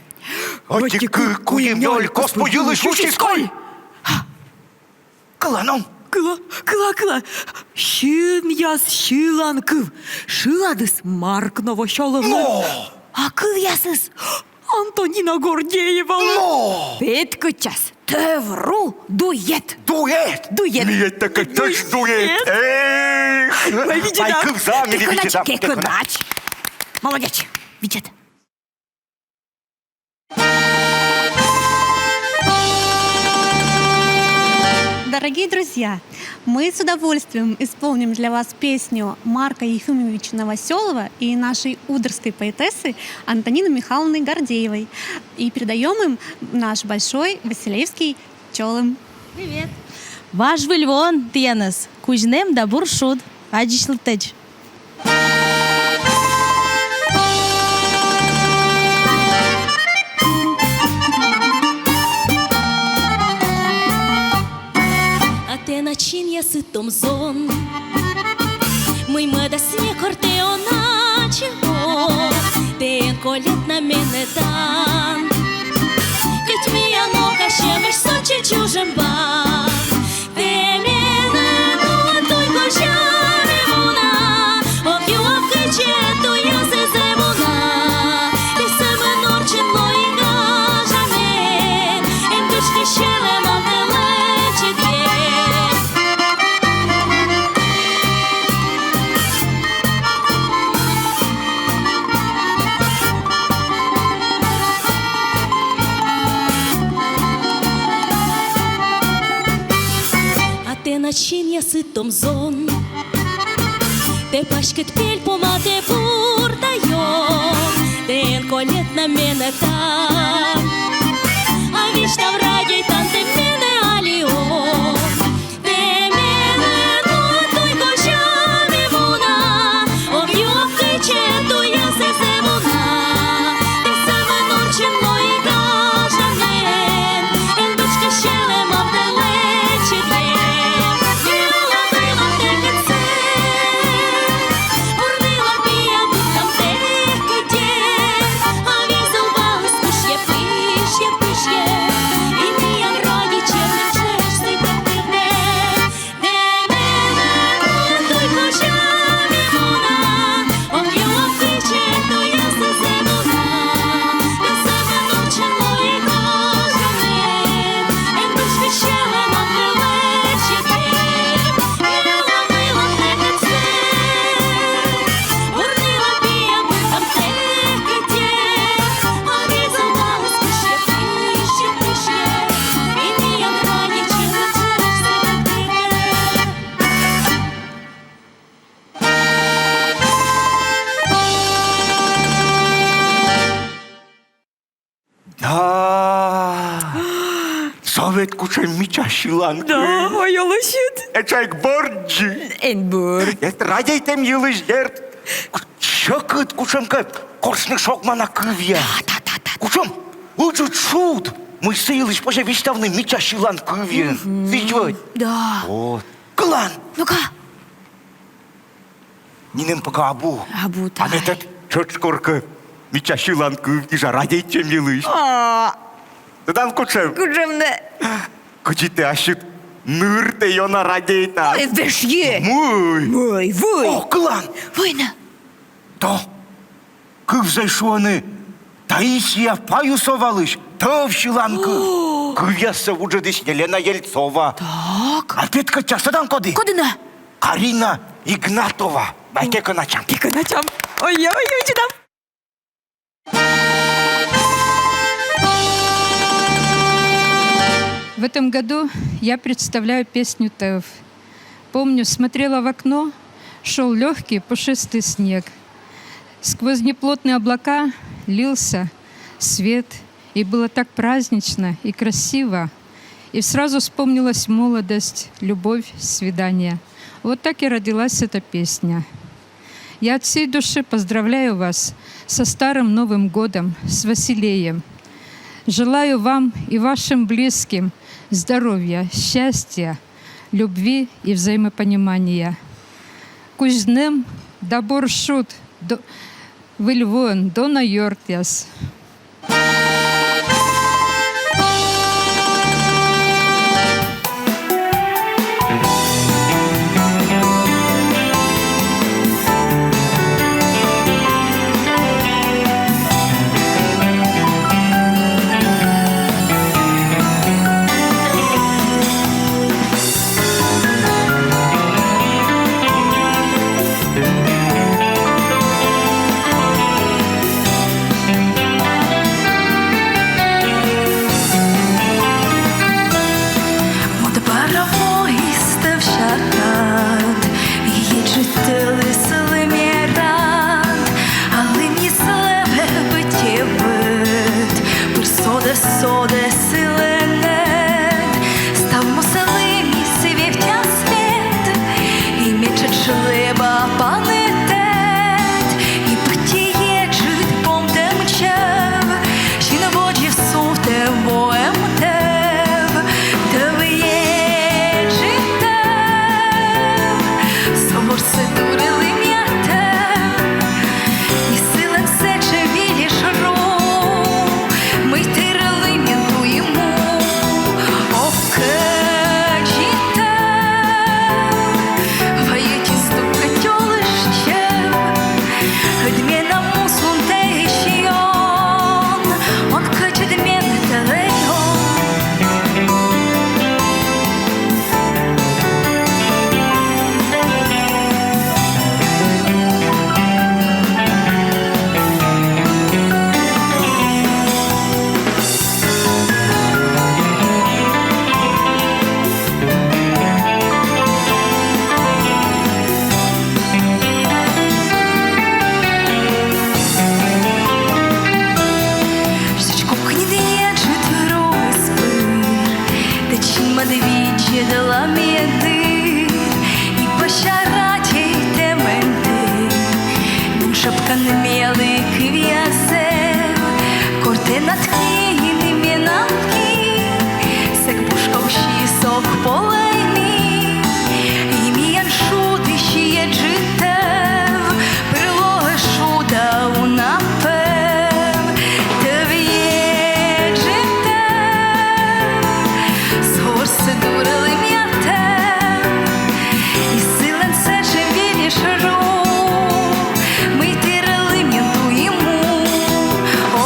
Ӧти, кык, куим, нёль, кос пу йылысь усис коль. Кыла, но. Кыла, кыла, кыла. Синъяс сьылан кыв. Шыладыс Маркново Сёлывлӧн. Но. А кывъясыс Антонина Гордеевалӧн. Но. Петкӧдчас тӧвру дуэт. Дуэт? Дуэт. Дуэт, так это ж дуэт. Дуэт. Эх. Ой, видзӧда. Ай, кывзам, видзӧда. Кекӧнач, кекӧнач. Молодец. Видзӧд. Дорогие друзья, мы с удовольствием исполним для вас песню Марка Ефимовича Новосёлова и нашей удорской поэтессы Антонины Михайловны Гордеевой. И передаём им наш большой василейский чолӧм. Привет! Важ выль воӧн тіянӧс, кузь нэм да бур шуд. Аддзысьлытӧдз. А тэнад синъясыд том зон, мый мӧдас некор тэ он аддзы, о, тэ эн кольӧд на менӧ тан. Кӧть миян окасьӧмысь сотчӧ чужӧм бан. Тэ менӧ нуӧд туй кузя ме муна, ог юав, кытчӧ туйясыс зэв уна. Тэ сӧмын орччӧн лои гажа мен, эн тышкы сьӧлӧм, а тэ лэчыд ен. А тэнад синъясыд том зон, тэ паськыд пельпомад, тэ бур да ён, тэ эн кольӧд на менӧ тан. А висьтав, радейтан тэ менӧ али он. Тэ менӧ нуӧд туй кузя ме муна, ог юав, кытчӧ туйясыс зэв уна. Тэ сӧмын орччӧн лои гажа мен, эн тышкы сьӧлӧм, а тэ лэчыд ен. Мила, мила, тэ кӧть сэн, бур мила пиа, быдтам тэ кӧть эн. А визувбаыс пышйӧ, пышйӧ, пышйӧ, и миян радейтчӧм чӧж сідз петны. Да. Со ведь кутшӧм мича сьыланкыв. Да, ой, олысьыд. Этша эг бӧрддзы. Эн бӧрд. Эд радейтӧм йылысь, дерт. Сьӧкыд кутшӧмкӧ, корсьны шогмана кывъяс. Да, да, да, да. Кутшӧм ыджыд шуд. Мый сы йылысь позьӧ висьтавны мича сьыланкывйӧн. Мгм. Видзӧд. Да. Вот. Кылан. Ну-ка. Нинӧм пока абу. Абу, да. А ме тӧд тшӧтш коркӧ мича сьыланкыв гижа радейтчӧм йылысь. А. Тӧдан, кутшӧм? Кутшӧм нӧ? Кыдзи тэ ассьыд ныртӧ ёна радейтан. Ой, вешйӧ. Мый? Мый, вый. О, кылан. Вый нӧ. То. Кывзӧй шуӧны Таисия Паюсовалысь «Тӧв сьыланкыв». О! Кывъяссӧ вуджӧдіс Елена Ельцова. Так. А петкӧдчас тӧдан коді? Коді нӧ? Карина Игнатова. Вай кекӧначам. Кекӧначам. Ой-ой-ой, чудам. В этом году я представляю песню «Тӧв». Помню, смотрела в окно, шёл лёгкий пушистый снег. Сквозь неплотные облака лился свет, и было так празднично и красиво. И сразу вспомнилась молодость, любовь, свидания. Вот так и родилась эта песня. Я от всей души поздравляю вас со Старым Новым Годом, с Василеем. Желаю вам и вашим близким здоровья, счастья, любви и взаимопонимания. Кузь нэм да бур шуд, до-, Выль вуӧн, дона ёртъяс. Мӧд бара воис тӧвсятад, еджыд тӧлыс лымйӧрад, а лымйыс лэбӧ быттьӧ вӧт, пыр содӧ, содӧ сылӧн ӧд. Став мусӧ лымйыс вевттьӧ свет, и медшӧр тшӧтш лэбӧ паныд ӧд, и быттьӧ еджыд помтӧм чӧв, син водзӧ сувтӧм воӧм тӧв, тӧв еджыд тӧв, со ворсӧ дурӧ лымъя тӧв, и сылӧн сэтшӧм вильыш ру, мый тыр лымйын туй му. Ок, кӧдзыд тӧв, вай ӧти здук кӧть олыштчӧ, ӧд менам муслун тэысь ён, он кӧдзыд мен тэлӧй он. Сідз кокньыд еджыд руыс пыр, да синмад видзӧдлам ме дыр, и пӧся радейтӧмӧн тэ мен шӧпкан мелі кывъясӧ, кор тэнад киын менам ки, сэк бушковсьыс ог полӧй ми, и миян шудысь еджыд тӧв пыр лоӧ шуда уна пӧв. Тӧв еджыд тӧв, со ворсӧ дурӧ лымъя тӧв, и сылӧн сэтшӧм вильыш ру, мый тыр лымйын туй му.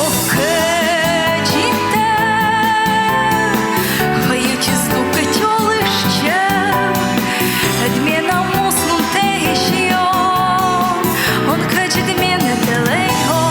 Ок, кӧдзыд тӧв, вай ӧти здук кӧть олыштчӧ, ӧд менам муслун тэысь ён, он кӧдзыд мен тэлӧй он.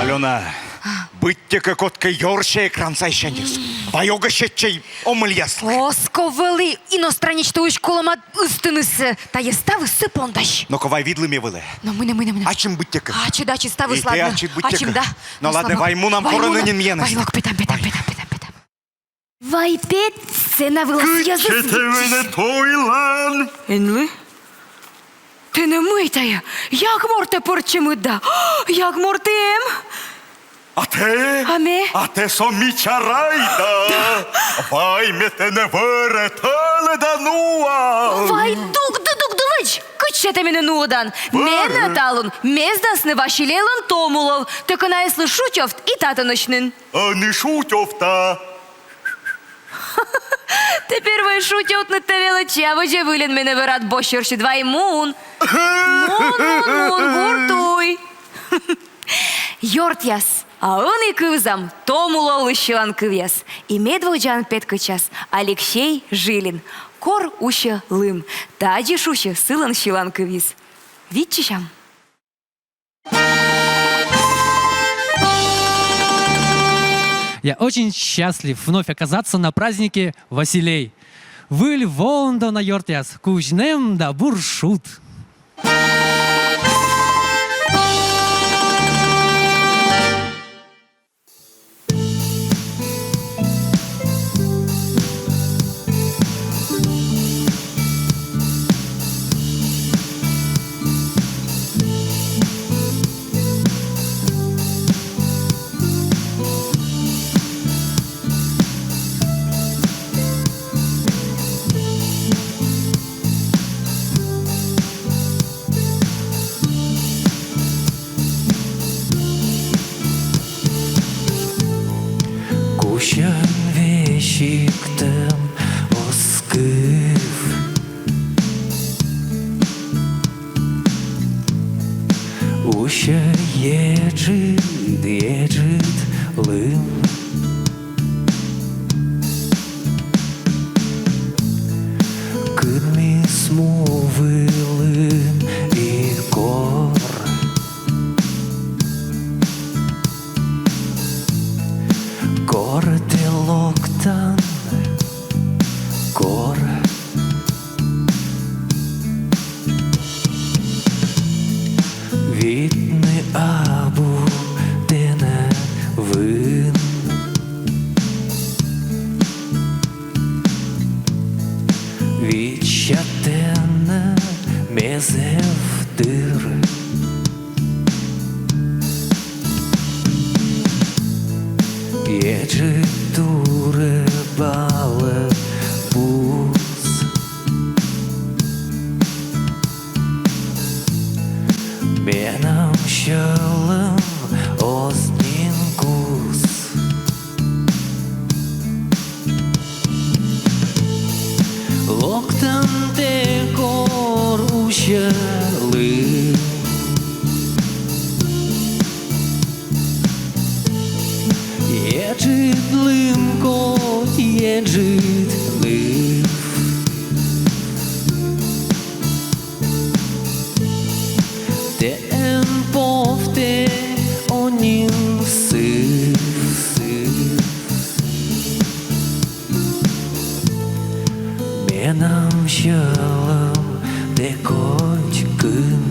Алёна, быттьӧкӧ кодкӧ ёрся экран сайсяньыс. Вай огӧ сетчӧй омӧльяслы. Оз ков вӧлі иностранецтӧ уськолӧма ыстынысӧ, тайӧ ставыс сы пондӧсь. Но-ко, вай видлы ме вылӧ. Но мыйнӧ, мыйнӧ, мыйнӧ. Ачым быттьӧкӧ. Ачыд, ачыд, ставыс. И тэ ладнӧ. Ачыд быттьӧкӧ. Ачым, да. Но ладнӧ, вай мунам, корӧны нин менӧ. Вай, лок, петам, петам, петам, петам. Вай пет, сцена вылас йӧзыс. Кытчӧ тэ менӧ тойлан? Энлы. Тэнӧ мый тайӧ? Ягмортӧ пӧрччӧмыд да? Ягморт эм. А тэ? А ме? А тэ со мича рай да. Да. Вай ме тэнӧ вӧрӧ тӧлӧда нуа. Вай дугды, дугды лэдз, кытчӧ тэ менӧ нуӧдан? Вӧрӧ. Менӧ талун мездасны Василейлӧн том улӧл. Тэ кӧ найӧслы шутёвт и татӧнӧсь нин. Ӧні шутёвта. Тэ первой шутёвтны тэ велӧдчи, а водзӧ выльӧн менӧ вӧрад босьт йӧрсьыд. Вай мун. Мун, мун, мун, гуртуй. Ёртъяс, а ӧні кывзам том улӧлысь сьыланкывъяс. И медводдзаӧн петкӧдчас Алексей Жилин. «Кор усьӧ лым». Тадзи шусьӧ сылӧн сьыланкывйыс. Виччысям. Я очень счастлив вновь оказаться на празднике Василей. Выль воын дона, ёртъяс, кузь нэм да бур шуд. Кузьын весигтэм оз кыв. Усьӧ еджыд, еджыд лым. Кынмис му вылын и кор. Кор тэ локтан, кор. Витны абу тэнӧ вын. Вичча тэнӧ ме зэв тыр. Еджыд турӧ балӧ пус. Менам сьӧлӧм оз нин кус. Локтан тэ, кор усьӧ лым. Еджыд лым кодь, еджыд ныв. Тэ эн повтӧ, он нин сыв. Менам сьӧлӧм тэ кодь кын.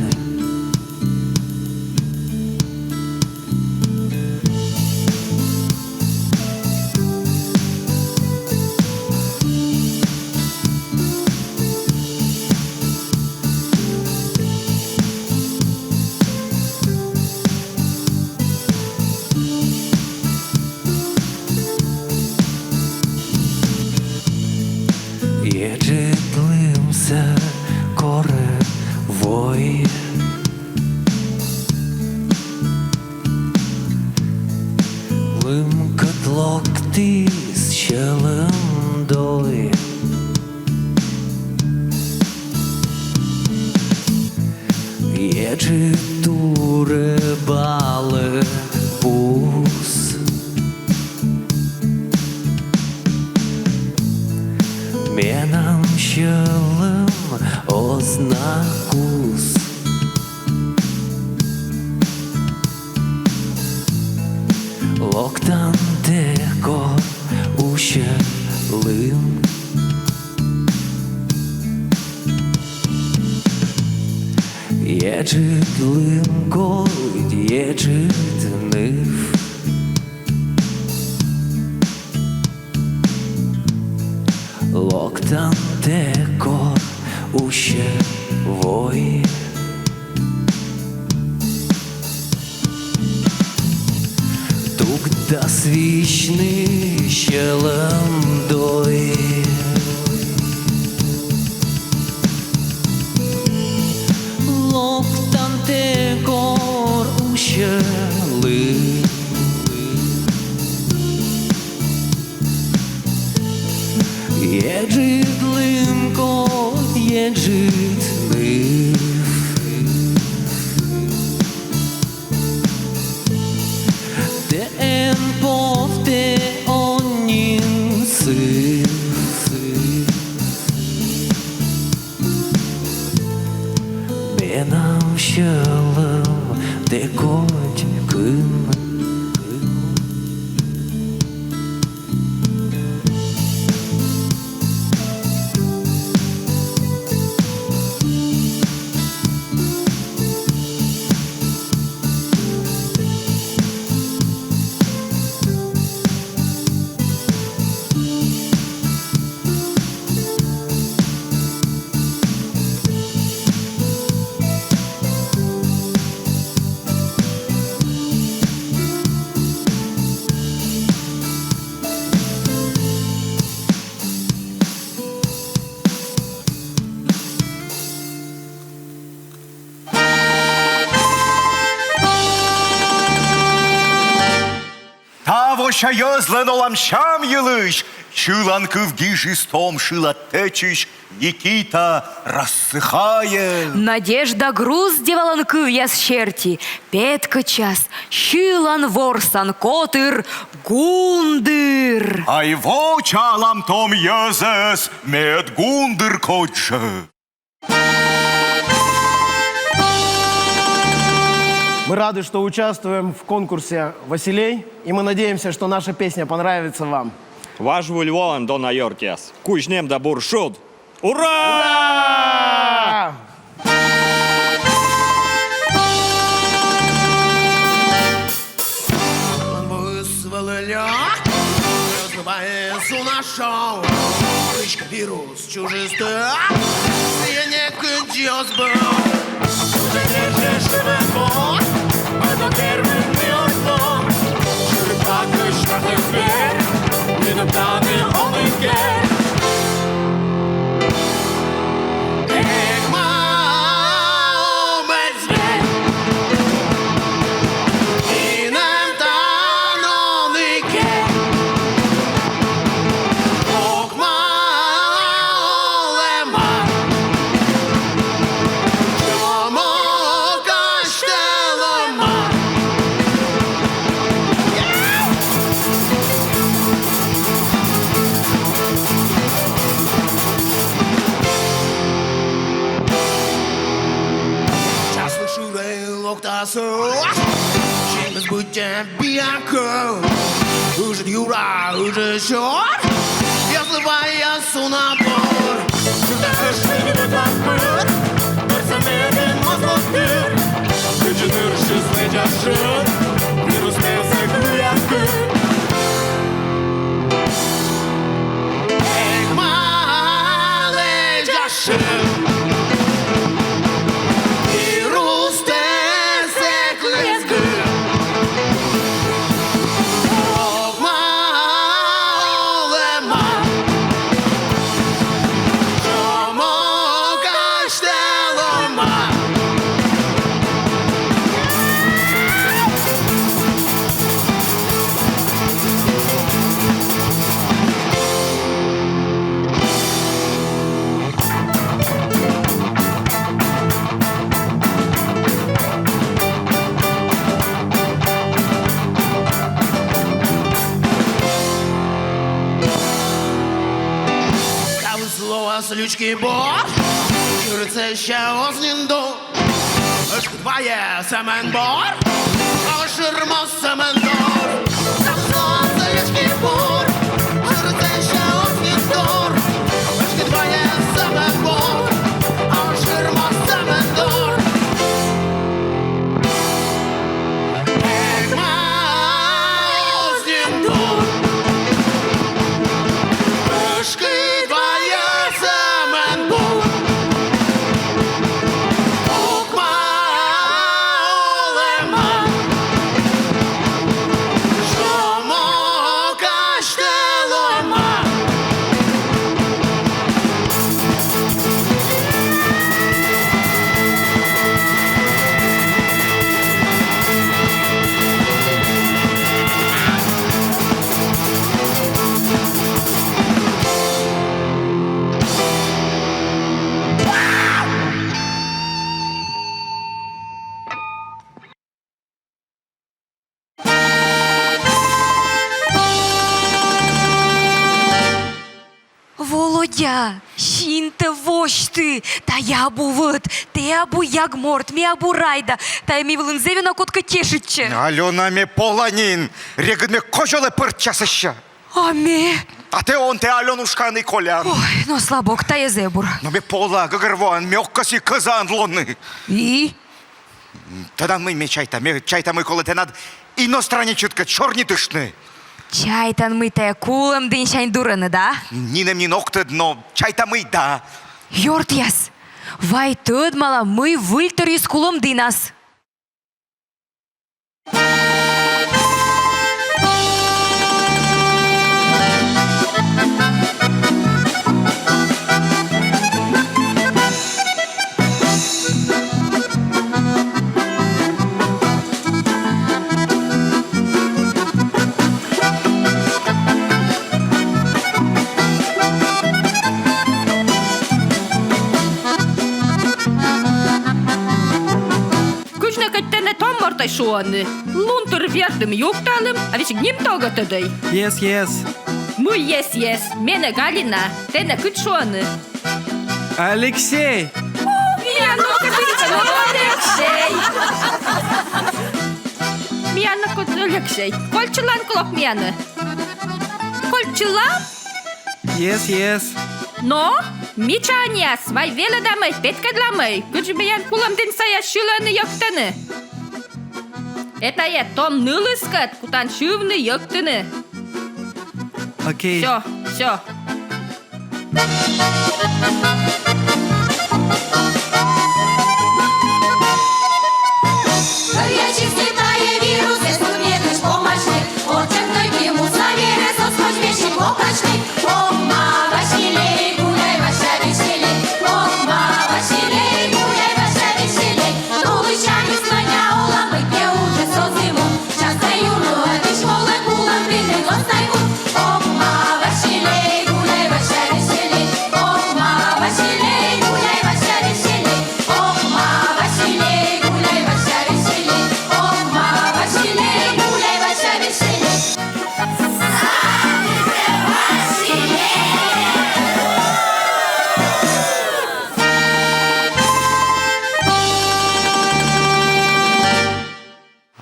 Еджыд лымсӧ корӧ вой. Лымкӧд локтіс сьӧлӧм дой. Еджыд турӧ балӧ пус. Менам сьӧлӧм оз на кус. Локтан тэ, кор усьӧ лым. Еджыд лым кодь, еджыд ныв. Локтан тэ, кор усьӧ вой. Дугдас висьны сьӧлӧм дой. Локтан тэ, кор усьӧ лым. Еджыд лым кодь, еджыд ныв. Тэ эн повтӧ, он нин сыв. Менам сьӧлӧм тэ кодь кын. Воча йӧзлӧн олам сям йылысь сьылан кыв гижис том шылад тэчысь Никита Рассыхаев. Надежда Груздевалӧн кывъяс серти петкӧдчас сьылан ворсан котыр «Гундыр». Ай, вочаалам том йӧзӧс, мед гундыр кодь жӧ. Мы рады, что участвуем в конкурсе «Василей», и мы надеемся, что наша песня понравится вам. Важ выль воӧн, дона ёртъяс. Кузь нэм да бур шуд. Ура! Ура! Выльӧ, выльӧ, выльӧ, чужестӧ, сійӧ некыдз оз бӧр. Уже держи шуме бор, это первый миослон. Ширпакыш нахын зверь, не доптаны он и кер. Эх, ма, омеч зверь, и нам тані он и кер. Часлы шырӧ локтасӧ, синмыс быттьӧ биа кӧ. Ыджыд юра, ыджыд сёр, йӧзлы вайас уна бӧр. Шута ӧшинь вӧтам пыр, бӧрсӧ медым моз локтыр. Кыдзи нырысь лэдза шыр, вирус персӧ кыяк кыр. Эх, ма, лэдза шыр. Вирус персӧ кыяк кыр. Ок ма, олӧма. Чомок асьтӧ лоӧма. Ставыс лоас лючки-бор, чырыд сэсся оз нин дор. Ӧшкыд вайӧ сӧмын бор, а шыр моз сӧмын дор. Ставыс лоас лючки-бор, чырыд сэсся оз нин дор. Ӧшкыд вайӧ сӧмын бор, а шыр моз сӧмын дор. Эх, ма, оз нин дор. Ӧшкыд вайӧ сӧмын бор. Ок ма, олӧма. Чомок асьтӧ лоӧма. Володя, синтӧ восьты, тайӧ абу вӧт, тэ абу Ягморт, ме абу Райда, тайӧ ми вылын зэв ёна кодкӧ тешитчӧ. Алёна, ме пола нин, регыд ме козёлӧ пӧртча сэсся. А ме? А тэ он, тэ Алёнушкаӧн и колян. Ой, но слава богу, тайӧ зэв бур. Но ме пола, гӧгӧрвоан, ме ог кӧсйы кӧзаӧн лоны. И? Тӧдан мый ме чайта, ме чайта, мый колӧ тэнад иностранецыдкӧд сёрнитыштны. Чайтан, мый тайӧ Кулӧмдінсянь дурӧны, да? Нинӧм нин ог тӧд, но чайта, мый да. Ёртъяс, вай тӧдмалам, мый выльтор эз Кулӧмдінас. шуӧны. Лунтыр вердым юкталім, а весиг нимтӧ ог тӧдӧй. Yes, yes. Мый yes, yes? Менӧ Галина, тэнӧ кыдз шуӧны? Алексей. О, миян нӧ кыдз Алексей. Миян нӧ кыдз Алексей. Кольччылан, кулӧк, миянӧ. Кольччылам? Yes, yes. Но, мичааньяс, вай велӧдамӧй, петкӧдламӧй, кыдз миян Кулӧмдін саяс сьылӧны-йӧктӧны. Этайӧ том нылыскӧд кутан сьывны-йӧктыны. Окей. Всё, всё.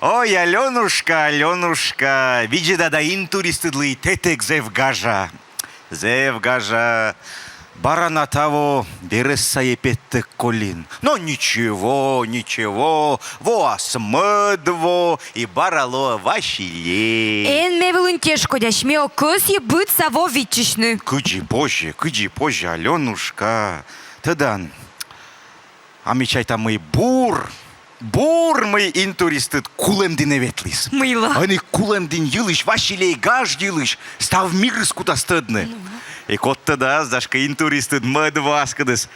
Ой, Алёнушка, Алёнушка, видзӧда да, интуристыдлы тэтӧг зэв гажа. Зэв гажа. Бара на таво верӧс сайӧ петтӧг колин. Но ничего, ничего, воас мӧд во, и бара лоӧ «Василей». Эн ме вылын тешкодясь, ме ог кӧсйы быдса во виччысьны. Кыдзи позьӧ, кыдзи позьӧ, Алёнушка. Тӧдан, а ме чайта, мый бур, бур, мый интуристыд Кулӧмдінӧ ветліс. Мыйла? Ӧні Кулӧмдін йылысь, «Василей» гаж йылысь став мирыс кутас тӧдны. И код тӧдас, гашкӧ, интуристыд мӧд во аскӧдыс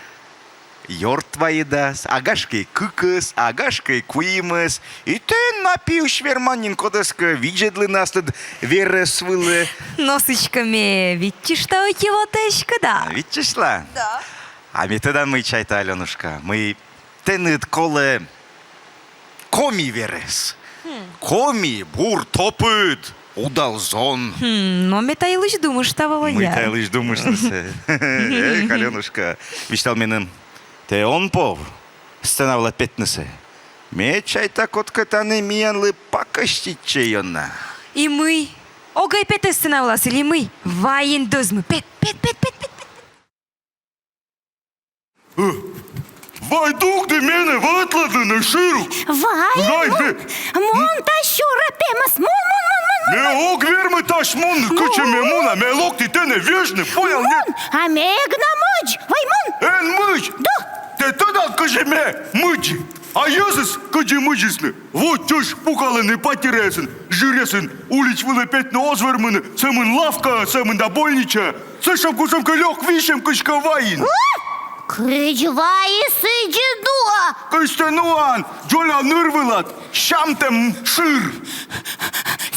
ёрт вайӧдас, а гашкӧ, кыкӧс, а гашкӧ, куимӧс. И тэ на пиысь верман нин кодӧскӧ видзӧдлыны аслыд верӧс вылӧ. Но сідзкӧ, ме виччышта ӧти во тэ эськӧ да. Виччысьлан? Да. А ме тӧдан, мый чайта, Алёнушка, мый тэныд колӧ коми верӧс. Хм. Коми, бур, топыд, удал зон. Хм, но ме та йылысь думышта, Володя. Мый та йылысь думыштнысӧ? Эх, Алёнушка, висьтал меным, тэ он пов сцена вылад петнысӧ? Ме чайта, кодкӧ тані миянлы пакӧститчӧ ёна. И мый? Огӧй петӧ сцена вылас или мый? Вай ин дӧзмы, пет, пет, пет, пет, пет, пет. Э, вай дугды менӧ вӧтлӧдлыны шыр. Вай, вай, мун, ме- мун та сюрӧ пемӧс, мун, мун, мун, мун, мун. Ме ог вермы тась мунны, кытчӧ ме муна, ме локті тэнӧ вежны, понял, нет? Мун, а ме эг на мӧдз, вай мун. Эн мӧдз? Да. Тэ тӧдан, кыдзи ме мӧдзи? А йӧзыс кыдзи мӧдзисны? Вот тшӧтш пукалӧны патераясын, жыръясын, улич вылӧ петны оз вермыны, сӧмын лавкаӧ, сӧмын да больничаӧ. Сэтшӧм кутшӧмкӧ лёк висьӧм кыськӧ вайин. Кыдз вайи сідзи нуӧ? Кыдз тэ нуан, дзоля ныр вылад сямтӧм шыр.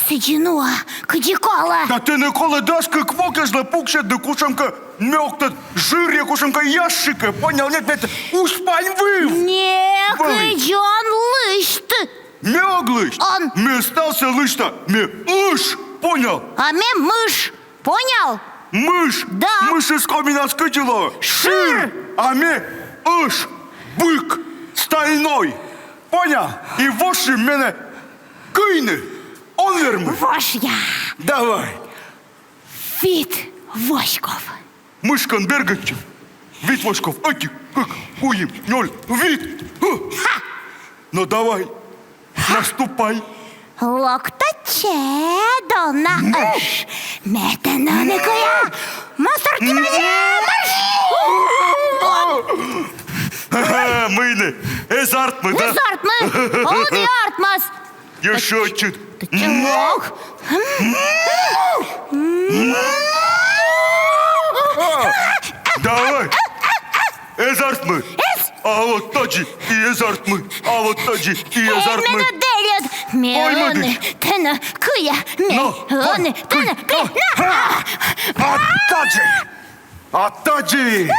Сідзи нуӧ, кыдзи колӧ. Да тэнӧ колӧ дас кык во кежлӧ пуксьӧдны кутшӧмкӧ, ме ог тӧд, жырйӧ кутшӧмкӧ ящикӧ, понял, нет, нет, успань выв. Не, кыдз он лысьт. Ме ог лысьт. Он. Ме ставсӧ лысьта, ме ыж, понял? А ме мыш. Понял? Мыш. Да. Мышыс комиӧн кыдзи лоӧ? Шыр. А ме ыж, бык, стальной. Понял? И вошйим менӧ кыйны. Он вермы? Вошъя. Давай. Вит воськов. Мышкӧн бергӧдчыв. Вит воськов. Ӧти, кык, куим, нёль, вит. Ха! Но давай. Наступай. Локтӧ чедӧ на. Ну. Ыж. Ме тэнӧ ӧні кыя. Мастер Тимофей, марш! Ха-ха, мый нӧ? Эз артмы, да? Эз артмы. Он и артмас. Ещё чуть. Чего? Давай. Эз артмы. Эз. А вот тадзи и эз артмы. А вот тадзи и эз артмы. Эй, менӧ деред. Ме ӧні тэнӧ кыя. Ме ӧні тэнӧ кыя. А тадзи. А тадзи.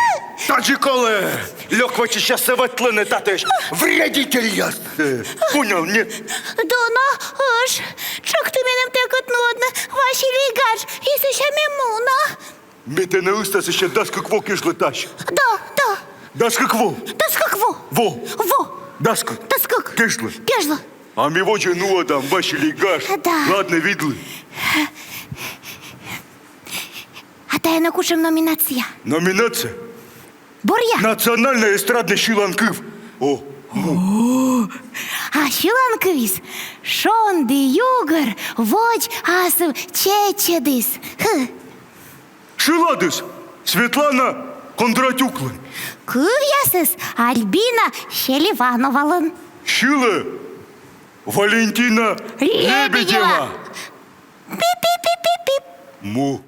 Тадзи колӧ! Лёк вӧчысьяссӧ вӧтлыны татысь, вредительяссӧ. Понял, нет? Дона, ыж, тшӧктӧ меным тэкӧт нуӧдны Василий гаж, и сэсся ме муна. Ме тэнӧ ыстас сэсся дас кык во кежлӧ тадз. Да, да. Дас кык во. Дас кык во. Во. Во. Дас кык. Дас кык. Кежлӧ. Кежлӧ. А ми водзӧ нуӧдам Василий гаж. Да. Ладнӧ, видлы. А тайӧ нӧ кутшӧм номинация? Номинация? Буръя. Национальнӧй эстраднӧй сьыланкыв. О. А сьыланкывйыс «Шонді югыр водз асыв чеччӧдіс». Хы. Шыладыс Светлана Кондратюклӧн. Кывъясыс Альбина Селивановалӧн. Сьылӧ Валентина Лебедева. Лебедева. Пип-пип-пип-пип-пип. Му.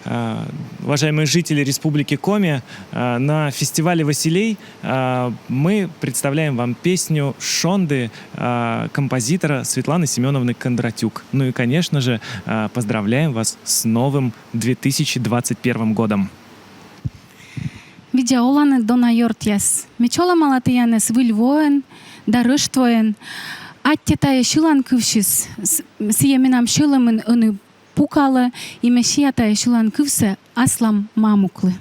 А, уважаемые жители Республики Коми, а, на фестивале «Василей», а, мы представляем вам песню «Шонді», а, композитора Светланы Семёновны Кондратюк. Ну и, конечно же, а, поздравляем вас с новым две тысячи двадцать первым годом. Видза оланныд, дона ёртъяс. Ме чолӧмала тіянӧс Выль воӧн да Рӧштвоӧн. Аттьӧ тайӧ сьыланкывсьыс, с-, сійӧ менам сьӧлӧмын ӧні пукалӧ, и ме сиа тайӧ сьыланкывсӧ аслам мамуклы.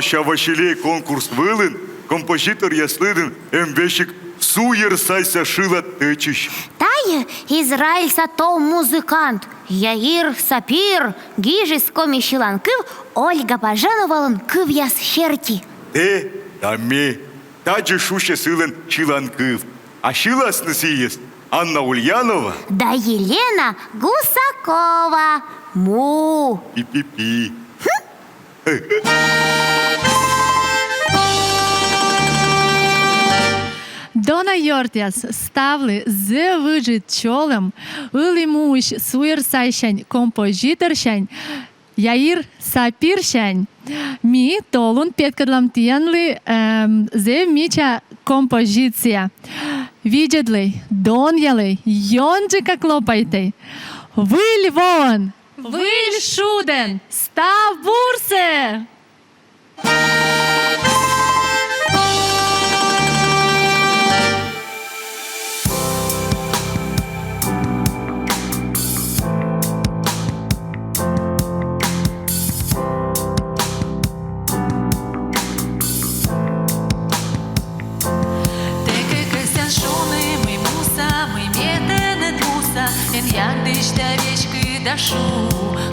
Сэсся «Василей» конкурс вылын композиторъяс лыдын эм весиг суйӧрсайса шылад тэчысь. Тайӧ Израильса том музыкант Яир Сапир гижис коми сьыланкыв Ольга Баженовалӧн кывъяс серти. «Тэ да ме». Тадзи шусьӧ сылӧн сьыланкыв. А сьыласны сійӧс Анна Ульянова да Елена Гусакова. Му. Пи-пи-пи. Дона ёртъяс, ставлы зэв ыджыд чолӧм, ылі муысь суйӧрсайсянь, композиторсянь, Яир Сапирсянь. Ми талун петкӧдлам тіянлы, эм, зэв мича композиция. Видзӧдлӧй, донъялӧй, ёнджыка клопайтӧй. Выль воӧн! Выль шудӧн! Став бурсӧ! Тэ кӧ кӧсъян шуны, мый муса, мый ме тэныд муса, эн яндысь да веськы да шу.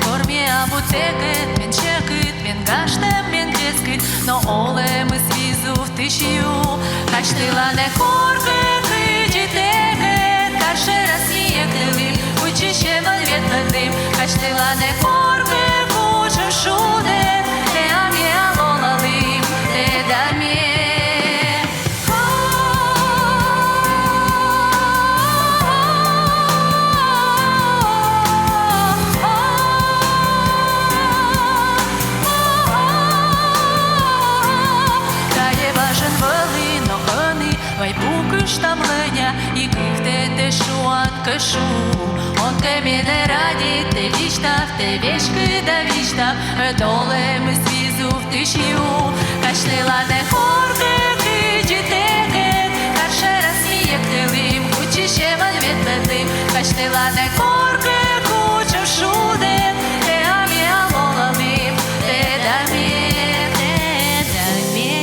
Кор ме абу тэкӧд, мен сьӧкыд, мен гажтӧм, мен дзескыд, но олӧмыс визувтысь ю. Казьтылам эн коркӧ, кыдзи тэкӧд, кар шӧрас ми эктылім, кутшӧм сьӧмӧн ветлӧдлім. Казьтылам эн коркӧ, кутшӧм шудӧн тэ да ме олалім, тэ да ме. Тайӧ важӧн вӧлі, но ӧні вай пукыштам лӧня, и кыв тэ, тэ шуан кӧ шу. Он кӧ менӧ радейт, тэ висьтав, тэ веськы да висьтав, ӧд олӧмыс визувтысь ю. Казьтылам эн коркӧ, кыдзи тэкӧд, кар шӧрас ми эктылім, кутшӧм сьӧмӧн ветлӧдлім. Казьтылам эн коркӧ, кутшӧм шудӧн тэ да ме олалім, тэ да ме, тэ да ме.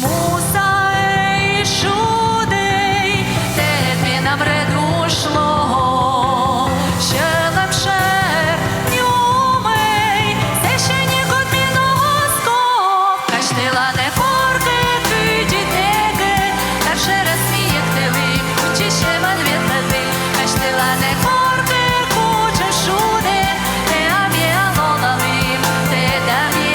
Муса эй, шуд эй, тэд менам рӧд уж ло. Сьӧлӧм шӧр нюм эй, сэсся некод мен оз ков. Казьтылам эн коркӧ, кыдзи тэкӧд, кар шӧрас ми эктылім, кутшӧм сьӧмӧн ветлӧдлім. Казьтылам эн коркӧ, кутшӧм шудӧн тэ да ме олалім, тэ да ме.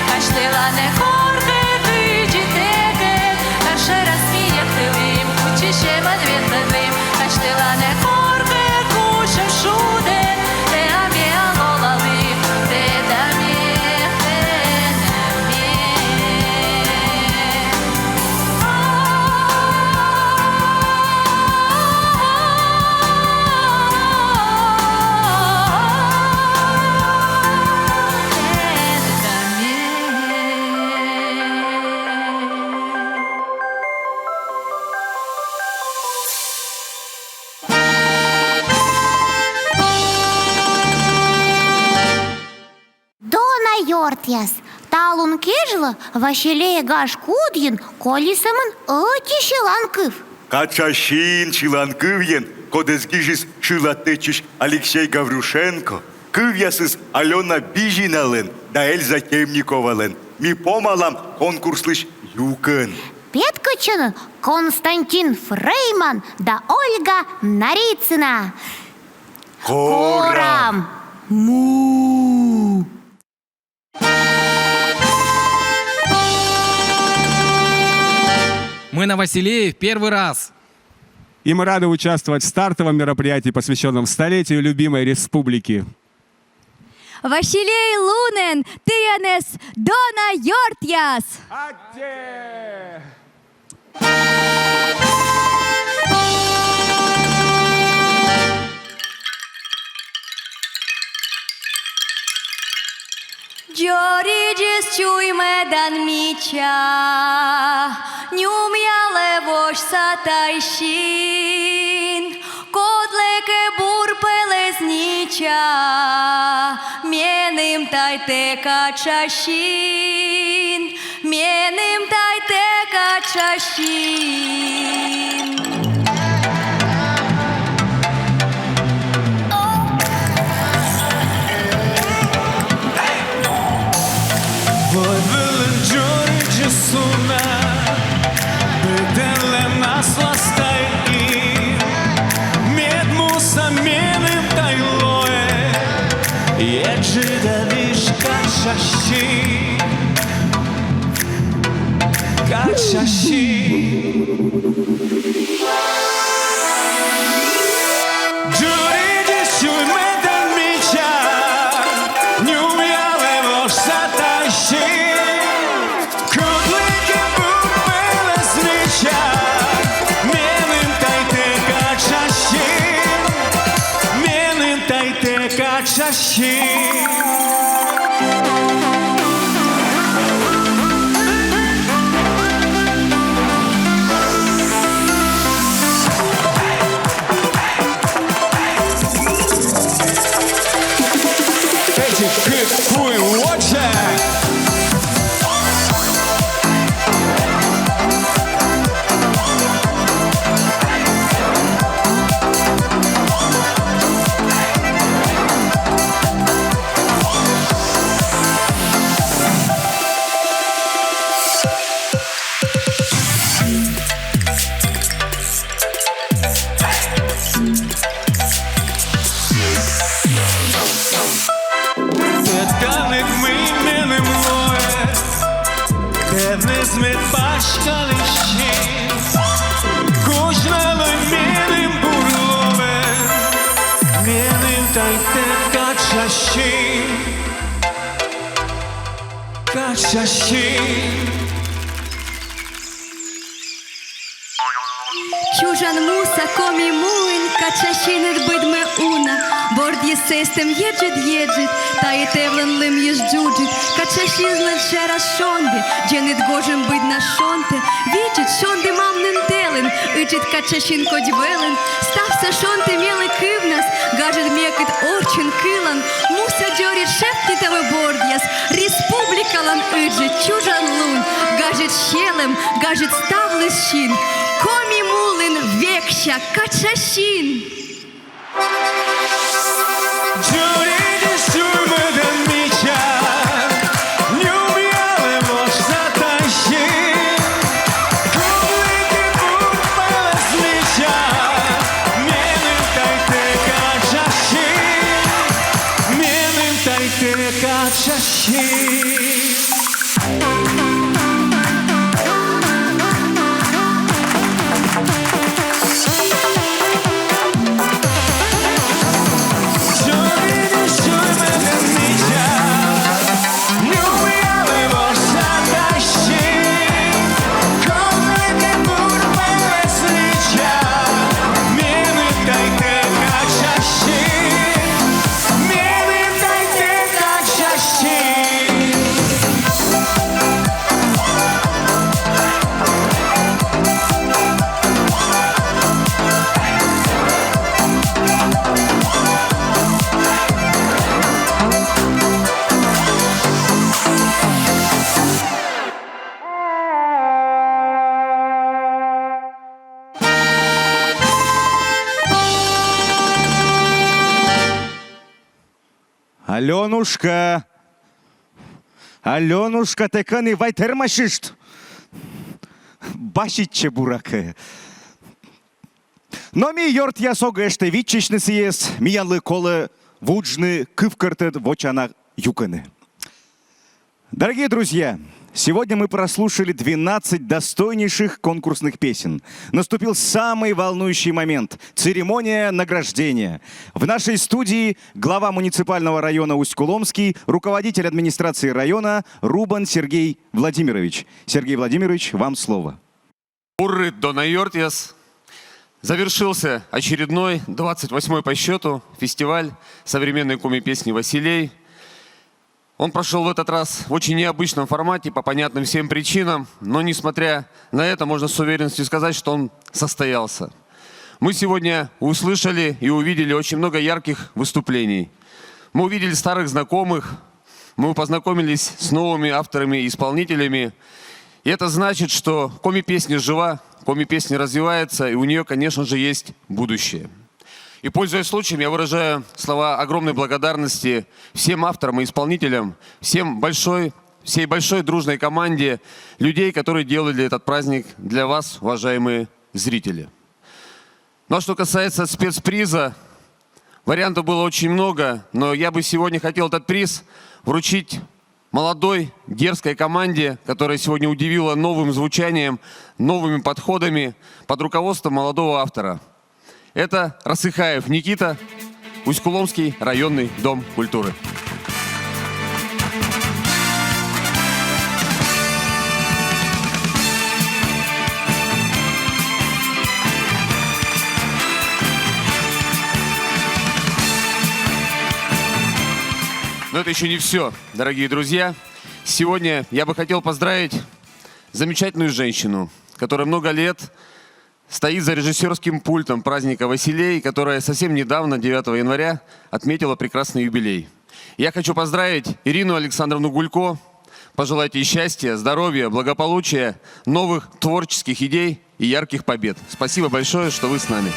Казьтылам эн коркӧ, кыдзи тэкӧд, кар шӧрас ми эктылім, кутшӧм сьӧмӧн ветлӧдлім. Казьтылам эн коркӧ, кутшӧм шудӧн тэ да ме олалім, тэ да ме, тэ да ме. Дона ёртъяс, талун кежлӧ «Василей» гаж кудйын колис сӧмын ӧти сьыланкыв. Катшасин сьыланкывйӧн, кодӧс гижис шылад тэчысь Алексей Гаврюшенко, кывъясыс Алёна Бизиналӧн да Эльза Темниковалӧн. Ми помалам конкурслысь юкӧн. Петкӧдчӧны Константин Фрейман да Ольга Нарицына. Корам. Му. Мы на «Василее» первый раз. И мы рады участвовать в стартовом мероприятии, посвящённом столетию любимой республики. «Василей» лунӧн тіянӧс, дона ёртъяс! Аттьӧ! Дзоридзис чуймӧдан мича, Нюмъялӧ восьса тай син, кодлыкӧ бур пӧлӧс нича, меным тай тэ катшасин, меным тай тэ катшасин. Войвылын дзоридзьыс уна, быдӧнлӧн аслас тай ин. Мед муса меным тай лоӧ, еджыда виж катшасин, катшасин. Дзоридзьыс сюймӧдӧн мича, нюмъялӧ восьса тай син. Кодлыкӧ бур пӧлӧс нича, меным тай тэ катшасин, меным тай тэ катшасин. Эти кык пуй воча. Тӧдкалігмы меным лоӧ, певнысьмыд паськалысь син. Кузьнӧлунь меным бур лоӧ, меным тай тэ катшасин, катшасин. Чужан муса Коми муын катшасиныд быдмӧ уна. Бордйыс сӧстӧм еджыд-еджыд, тайӧ тӧвлӧн лымйыс джуджыд. Катшасинлӧн шӧрас шонді, дзеныд гожӧмбыд на шонтӧ. Видзыд, шонді мамнын тӧлын, ыджыд катшасин кодь вӧлын. Ставсӧ шонтӧ мелі кывнас, гажӧд мекыд орччӧн кылан. Муса дзорид шептнитӧмӧ бордъяс. Республикалӧн ыджыд чужан лун, гажӧд сьӧлӧм, гажӧд ставлы син. Коми мулын векся катшасин. Дзоридзьыс сюймӧдӧн мича, нюмъялӧ восьса тай син. Кодлыкӧ бур пӧлӧс нича, меным тай тэ катшасин, меным тай тэ катшасин. Алёнушка! Алёнушка, тэ кӧні, вай тэрмасьышт! Баситчӧ, буракӧ. Но ми, ёртъяс, ог эштӧй виччысьны сійӧс, миянлы колӧ вуджны кывкӧртӧд вочана юкӧнӧ. Дорогие друзья, сегодня мы прослушали двенадцать достойнейших конкурсных песен. Наступил самый волнующий момент — церемония награждения. В нашей студии глава муниципального района Усть-Куломский, руководитель администрации района Рубан Сергей Владимирович. Сергей Владимирович, вам слово. Бур рыт, дона ёртъяс! Завершился очередной, двадцать восьмой по счету, фестиваль современной коми песни «Василей». Он прошел в этот раз в очень необычном формате по понятным всем причинам, но несмотря на это, можно с уверенностью сказать, что он состоялся. Мы сегодня услышали и увидели очень много ярких выступлений. Мы увидели старых знакомых, мы познакомились с новыми авторами и исполнителями. И это значит, что коми песня жива, коми песня развивается, и у нее, конечно же, есть будущее. И, пользуясь случаем, я выражаю слова огромной благодарности всем авторам и исполнителям, всем большой, всей большой дружной команде людей, которые делали этот праздник для вас, уважаемые зрители. Ну а что касается спецприза, вариантов было очень много, но я бы сегодня хотел этот приз вручить молодой, дерзкой команде, которая сегодня удивила новым звучанием, новыми подходами под руководством молодого автора. Это Рассыхаев Никита, Усть-Куломский районный дом культуры. Но это еще не все, дорогие друзья. Сегодня я бы хотел поздравить замечательную женщину, которая много лет стоит за режиссерским пультом праздника «Василей», которая совсем недавно, девятого января, отметила прекрасный юбилей. Я хочу поздравить Ирину Александровну Гулько, пожелать ей счастья, здоровья, благополучия, новых творческих идей и ярких побед. Спасибо большое, что вы с нами.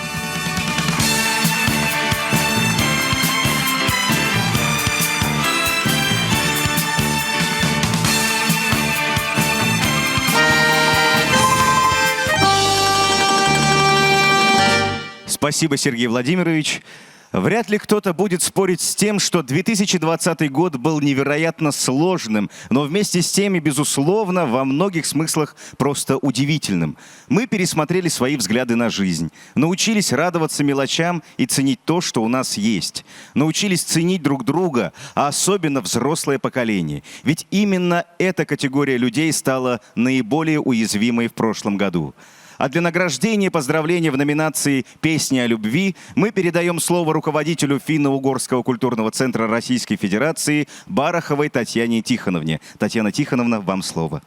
Спасибо, Сергей Владимирович. Вряд ли кто-то будет спорить с тем, что две тысячи двадцатый год был невероятно сложным, но вместе с тем и, безусловно, во многих смыслах просто удивительным. Мы пересмотрели свои взгляды на жизнь, научились радоваться мелочам и ценить то, что у нас есть, научились ценить друг друга, а особенно взрослое поколение. Ведь именно эта категория людей стала наиболее уязвимой в прошлом году. А для награждения поздравления в номинации «Песня о любви» мы передаем слово руководителю Финно-Угорского культурного центра Российской Федерации Бараховой Татьяне Тихоновне. Татьяна Тихоновна, вам слово.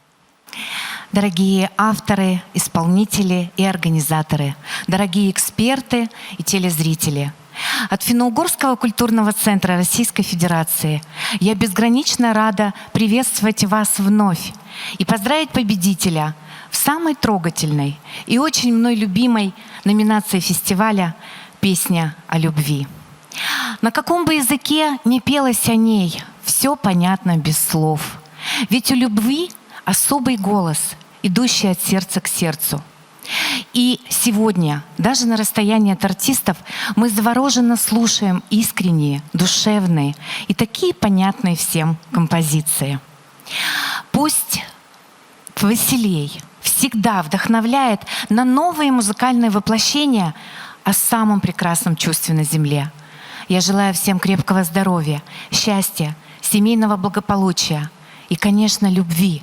Дорогие авторы, исполнители и организаторы, дорогие эксперты и телезрители. От Финно-Угорского культурного центра Российской Федерации я безгранично рада приветствовать вас вновь и поздравить победителя в самой трогательной и очень мной любимой номинации фестиваля «Песня о любви». На каком бы языке ни пелось о ней, все понятно без слов. Ведь у любви особый голос, идущий от сердца к сердцу. И сегодня, даже на расстоянии от артистов, мы завороженно слушаем искренние, душевные и такие понятные всем композиции. Пусть «Василей» всегда вдохновляет на новые музыкальные воплощения о самом прекрасном чувстве на земле. Я желаю всем крепкого здоровья, счастья, семейного благополучия и, конечно, любви,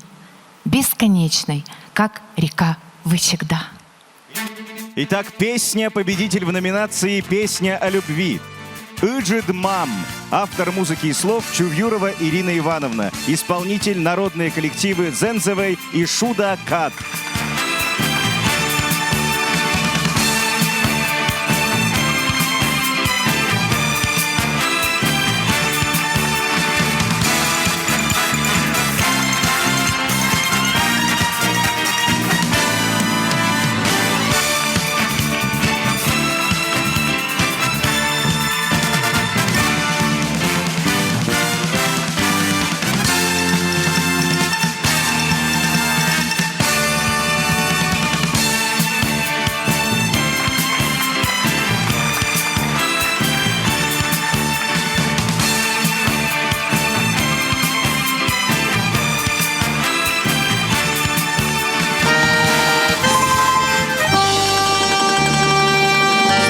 бесконечной, как река Вычегда. Итак, песня — победитель в номинации «Песня о любви». «Ыджыд мам». Автор музыки и слов — Чувьюрова Ирина Ивановна. Исполнитель — народные коллективы «Зензевей» и «Шуда Кат».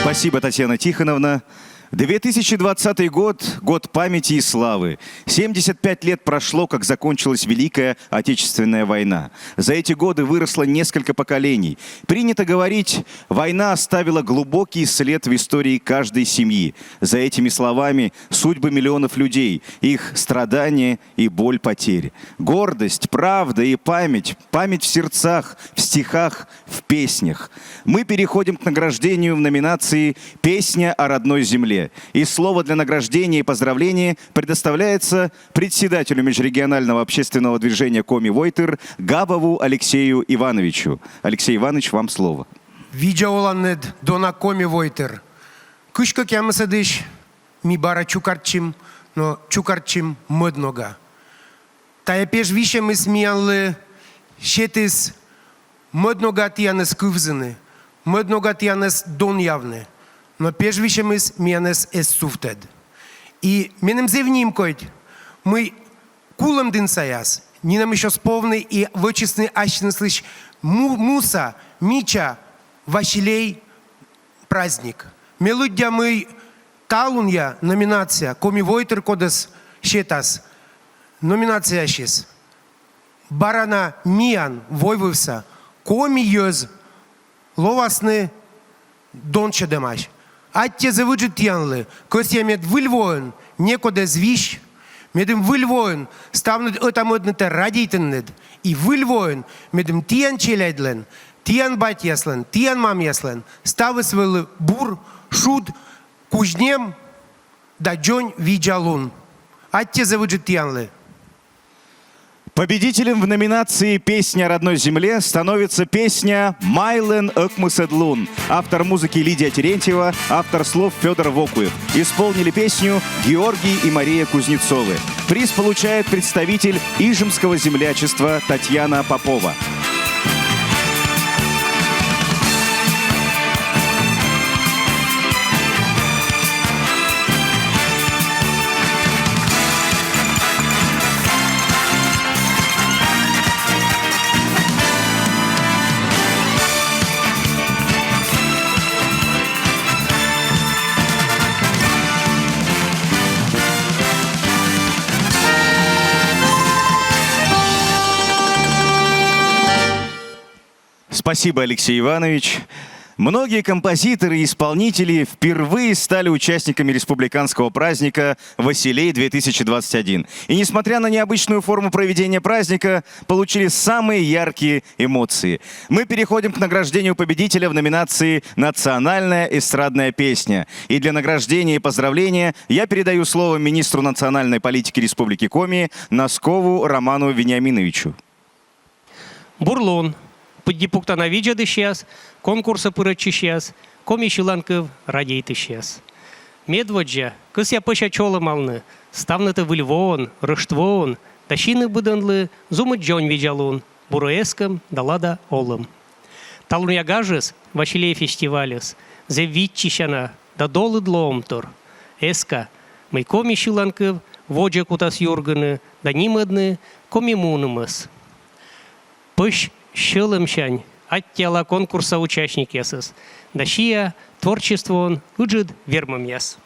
Спасибо, Татьяна Тихоновна. Две тысячи двадцатый год — год памяти и славы. Семьдесят пять лет прошло, как закончилась Великая Отечественная война. За эти годы выросло несколько поколений. Принято говорить: «Война оставила глубокий след в истории каждой семьи». За этими словами судьбы миллионов людей, их страдания и боль потерь. Гордость, правда и память. Память в сердцах, в стихах, в песнях. Мы переходим к награждению в номинации «Песня о родной земле». И слово для награждения и поздравления предоставляется председателю межрегионального общественного движения «Коми Войтыр» Габову Алексею Ивановичу. Алексей Иванович, вам слово. Видза оланныд, дона «Коми Войтыр». Кызь кӧкъямысӧдысь ми бара чукӧртчим, но чукӧртчим мӧд нога. Тайӧ пежвисьӧмыс миянлы сетіс мӧд нога тіянӧс кывзыны, мӧд нога тіянӧс донъявны, но пежвисьӧмыс миянӧс эз сувтӧд. И меным зэв нимкодь, мый Кулӧмдін саяс нинӧмысь оз повны и вӧчисны ассьыныслысь му-, муса, мича «Василей» праздник. Ме лыддя, мый талунъя номинация «Коми Войтыр», кодӧс сетас номинациясьыс, бара на миян, войвывса, коми йӧз лоасны донсьӧдӧмаӧсь. Аттьӧ зэв ыджыд тіянлы, кӧсъя, мед Выль воын некод эз вись, медым Выль воын ставныд ӧта-мӧднытӧ радейтінныд, и Выль воын медым тіян челядьлӧн, тіян батьяслӧн, тіян мамъяслӧн ставыс вӧлі бур, шуд, кузь нэм да дзонь видза лун. Аттьӧ зэв ыджыд тіянлы. Победителем в номинации «Песня о родной земле» становится песня «Майлӧн ӧкмысӧд лун». Автор музыки — Лидия Терентьева, автор слов — Фёдор Вокуев. Исполнили песню Георгий и Мария Кузнецовы. Приз получает представитель Ижемского землячества Татьяна Попова. Спасибо, Алексей Иванович. Многие композиторы и исполнители впервые стали участниками республиканского праздника «Василей две тысячи двадцать один». И несмотря на необычную форму проведения праздника, получили самые яркие эмоции. Мы переходим к награждению победителя в номинации «Национальная эстрадная песня». И для награждения и поздравления я передаю слово министру национальной политики Республики Коми Носкову Роману Вениаминовичу. Бур лун, пыдди пуктана видзӧдысьяс, конкурсӧ пырӧдчысьяс, коми сьыланкыв радейтысьяс. Медводдза кӧсъя пӧся чолӧмалны ставнытӧ Выль воӧн, Рӧштвоӧн да сины быдӧнлы зумыд дзоньвидзалун, бура эскӧм да лада олӧм. Талунъя гажыс, «Василей» фестивальыс, зэв виччысяна да долыд лоӧмтор. Эска, мый коми сьыланкыв водзӧ кутас юргыны да нимӧдны коми мунымӧс. Пӧсь сьӧлӧмсянь аттьӧала конкурса участникъясӧс да сиа творчествоын ыджыд вермӧмъяс.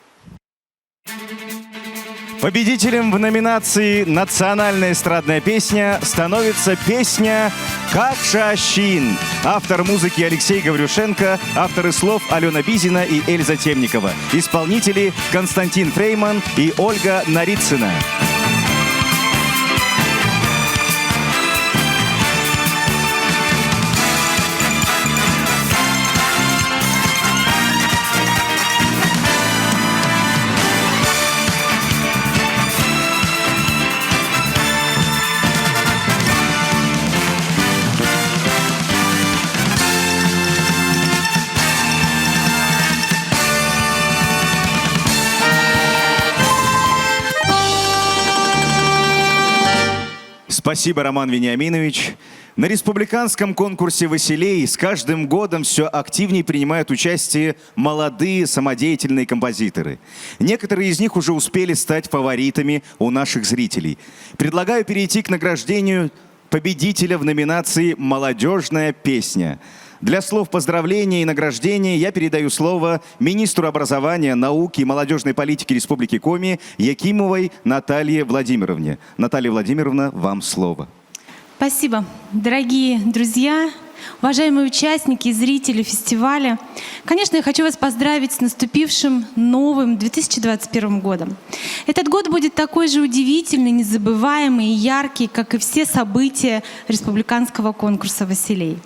Победителем в номинации «Национальная эстрадная песня» становится песня «Какша син». Автор музыки — Алексей Гаврюшенко, авторы слов — Алёна Бизина и Эльза Темникова. Исполнители — Константин Фрейман и Ольга Нарицына. Спасибо, Роман Вениаминович. На республиканском конкурсе «Василей» с каждым годом все активнее принимают участие молодые самодеятельные композиторы. Некоторые из них уже успели стать фаворитами у наших зрителей. Предлагаю перейти к награждению победителя в номинации «Молодежная песня». Для слов поздравления и награждения я передаю слово министру образования, науки и молодежной политики Республики Коми Якимовой Наталье Владимировне. Наталья Владимировна, вам слово. Спасибо. Дорогие друзья, уважаемые участники и зрители фестиваля, конечно, я хочу вас поздравить с наступившим новым две тысячи двадцать первым годом. Этот год будет такой же удивительный, незабываемый и яркий, как и все события республиканского конкурса «Василей».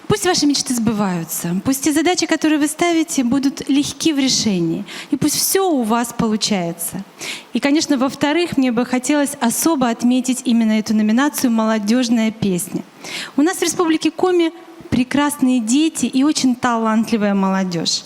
Пусть ваши мечты сбываются, пусть те задачи, которые вы ставите, будут легки в решении, и пусть все у вас получается. И, конечно, во-вторых, мне бы хотелось особо отметить именно эту номинацию «Молодежная песня». У нас в Республике Коми прекрасные дети и очень талантливая молодежь.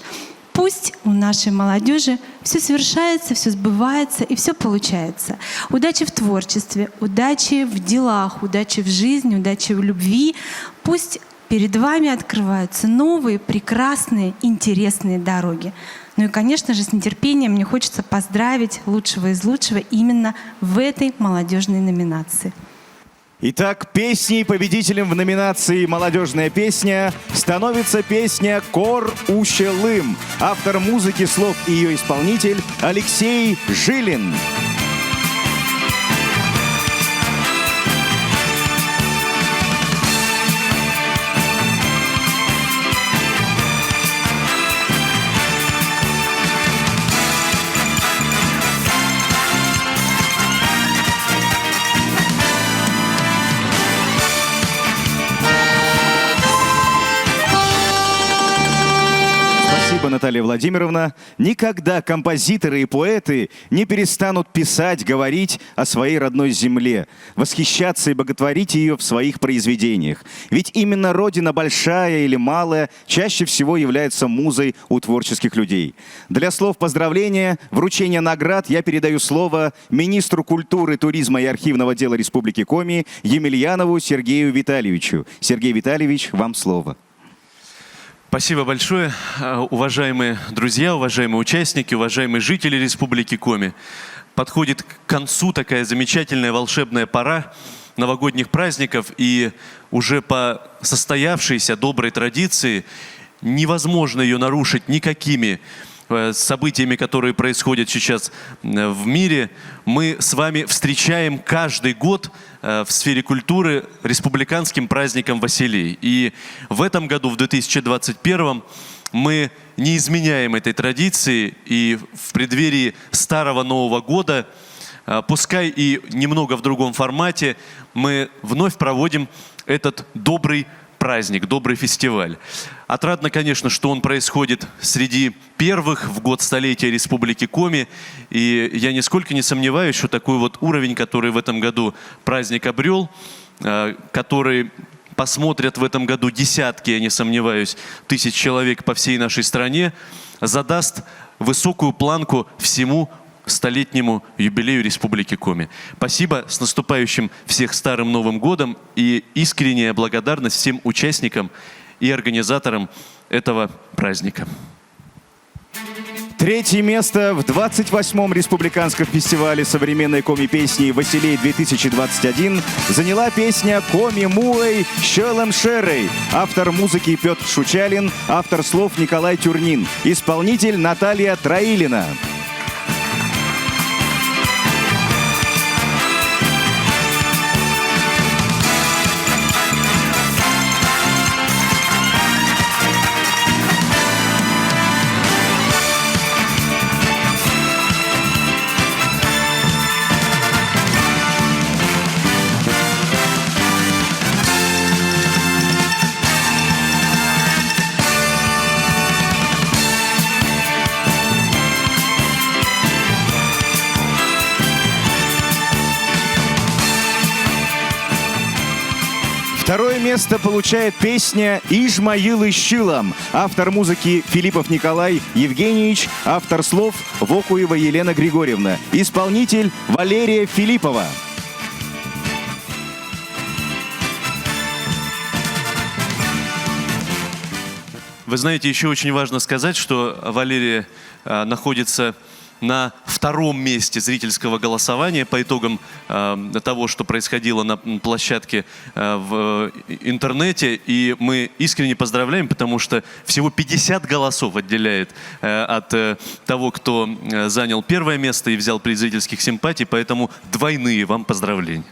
Пусть у нашей молодежи все совершается, все сбывается и все получается. Удачи в творчестве, удачи в делах, удачи в жизни, удачи в любви. Пусть перед вами открываются новые, прекрасные, интересные дороги. Ну и, конечно же, с нетерпением мне хочется поздравить лучшего из лучшего именно в этой молодежной номинации. Итак, песней победителем в номинации «Молодежная песня» становится песня «Кор Уще Лым». Автор музыки, слов и ее исполнитель Алексей Жилин. Спасибо, Наталья Владимировна. Никогда композиторы и поэты не перестанут писать, говорить о своей родной земле, восхищаться и боготворить ее в своих произведениях. Ведь именно родина, большая или малая, чаще всего является музой у творческих людей. Для слов поздравления, вручения наград я передаю слово министру культуры, туризма и архивного дела Республики Коми Емельянову Сергею Витальевичу. Сергей Витальевич, вам слово. Спасибо большое. Э, уважаемые друзья, уважаемые участники, уважаемые жители Республики Коми, подходит к концу такая замечательная волшебная пора новогодних праздников, и уже по состоявшейся доброй традиции невозможно ее нарушить никакими э, событиями, которые происходят сейчас э, в мире. Мы с вами встречаем каждый год э, в сфере культуры республиканским праздником «Василей». И в этом году, в две тысячи двадцать первом, мы не изменяем этой традиции и в преддверии Старого Нового года, э, пускай и немного в другом формате, мы вновь проводим этот добрый праздник, добрый фестиваль. Отрадно, конечно, что он происходит среди первых в год столетия Республики Коми. И я нисколько не сомневаюсь, что такой вот уровень, который в этом году праздник обрел, э, который посмотрят в этом году десятки, я не сомневаюсь, тысяч человек по всей нашей стране, задаст высокую планку всему столетнему юбилею Республики Коми. Спасибо, с наступающим всех Старым Новым Годом и искренняя благодарность всем участникам и организаторам этого праздника. Третье место в двадцать восьмом республиканском фестивале современной коми-песни «Василей две тысячи двадцать один» заняла песня «Коми муэй сьӧлӧм шӧрӧй». Автор музыки Петр Шучалин, автор слов Николай Тюрнин, исполнитель Наталья Троилина. Второе место получает песня «Ижма йылысь сьылам». Автор музыки Филиппов Николай Евгеньевич, автор слов Вокуева Елена Григорьевна, исполнитель Валерия Филиппова. Вы знаете, еще очень важно сказать, что Валерия а, находится на втором месте зрительского голосования по итогам э, того, что происходило на площадке э, в э, интернете. И мы искренне поздравляем, потому что всего пятьдесят голосов отделяет э, от э, того, кто э, занял первое место и взял приз зрительских симпатий. Поэтому двойные вам поздравления.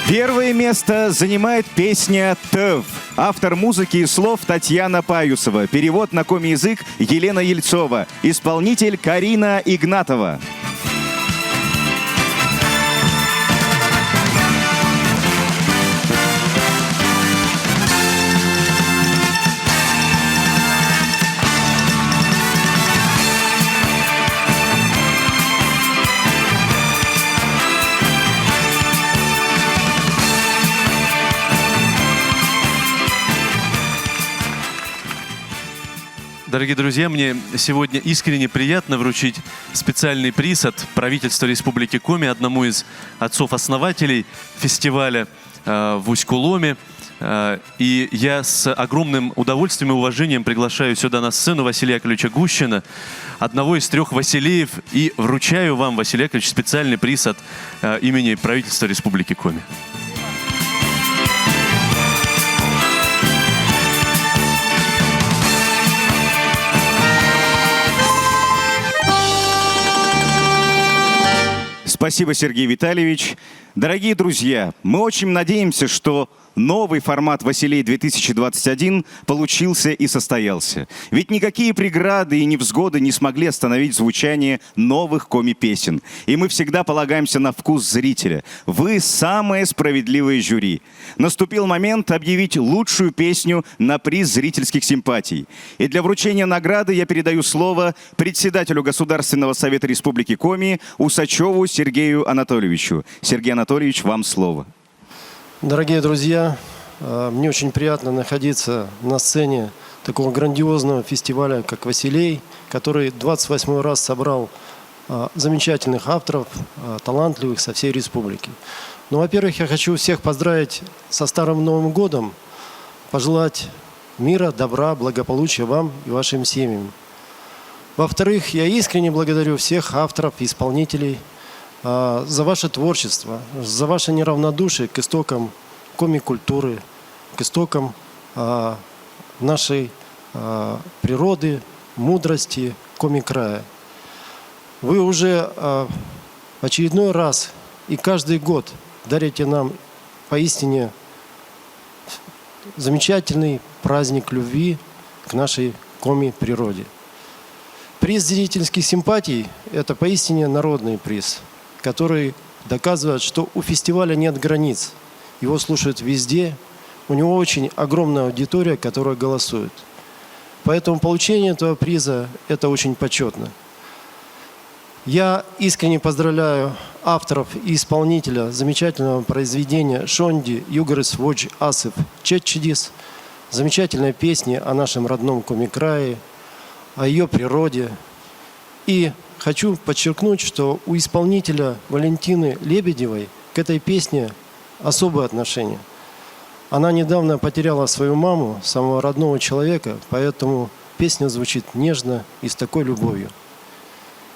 Первое место занимает песня «Тӧв». Автор музыки и слов Татьяна Паюсова. Перевод на коми язык Елена Ельцова. Исполнитель Карина Игнатова. Дорогие друзья, мне сегодня искренне приятно вручить специальный приз от правительства Республики Коми одному из отцов-основателей фестиваля э, в Усть-Куломе. Э, и я с огромным удовольствием и уважением приглашаю сюда на сцену Василия Яковлевича Гущина, одного из трех Василеев, и вручаю вам, Василий Яковлевич, специальный приз от э, имени правительства Республики Коми. Спасибо, Сергей Витальевич. Дорогие друзья, мы очень надеемся, что новый формат «Василей две тысячи двадцать один» получился и состоялся. Ведь никакие преграды и невзгоды не смогли остановить звучание новых коми-песен. И мы всегда полагаемся на вкус зрителя. Вы — самое справедливое жюри. Наступил момент объявить лучшую песню на приз зрительских симпатий. И для вручения награды я передаю слово председателю Государственного совета Республики Коми Усачеву Сергею Анатольевичу. Сергей Анатольевич, вам слово. Дорогие друзья, э, мне очень приятно находиться на сцене такого грандиозного фестиваля, как «Василей», который двадцать восьмой раз собрал э, замечательных авторов, э, талантливых со всей республики. Ну, во-первых, я хочу всех поздравить со Старым Новым годом, пожелать мира, добра, благополучия вам и вашим семьям. Во-вторых, я искренне благодарю всех авторов, исполнителей э, за ваше творчество, за ваше неравнодушие к истокам коми-культуры, к истокам э, нашей э, природы, мудрости коми-края. Вы уже э, в очередной раз и каждый год дарите нам поистине замечательный праздник любви к нашей коми-природе. Приз зрительских симпатий — это поистине народный приз, который доказывает, что у фестиваля нет границ. Его слушают везде, у него очень огромная аудитория, которая голосует. Поэтому получение этого приза — это очень почетно. Я искренне поздравляю авторов и исполнителя замечательного произведения «Шонди югорыс водз асыв чеччыдис», замечательной песни о нашем родном Коми крае, о ее природе. И хочу подчеркнуть, что у исполнителя Валентины Лебедевой к этой песне особое отношение. Она недавно потеряла свою маму, самого родного человека, поэтому песня звучит нежно и с такой любовью.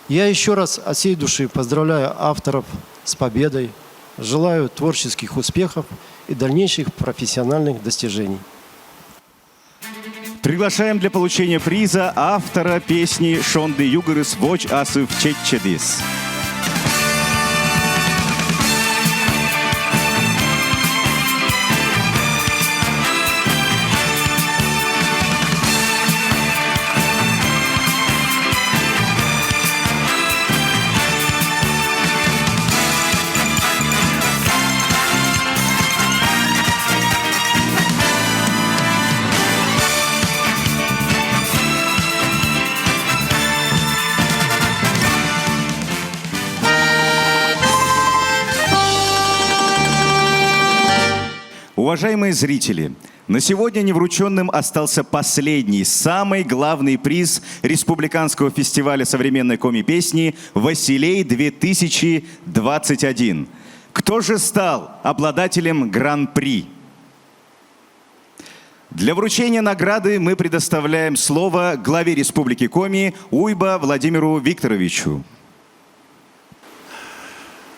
Я еще раз от всей души поздравляю авторов с победой, желаю творческих успехов и дальнейших профессиональных достижений. Приглашаем для получения приза автора песни «Шонди югорыс водз асыв чеччыдис». Уважаемые зрители, на сегодня невручённым остался последний, самый главный приз Республиканского фестиваля современной коми песни «Василей две тысячи двадцать один». Кто же стал обладателем гран-при? Для вручения награды мы предоставляем слово главе Республики Коми Уйба Владимиру Викторовичу.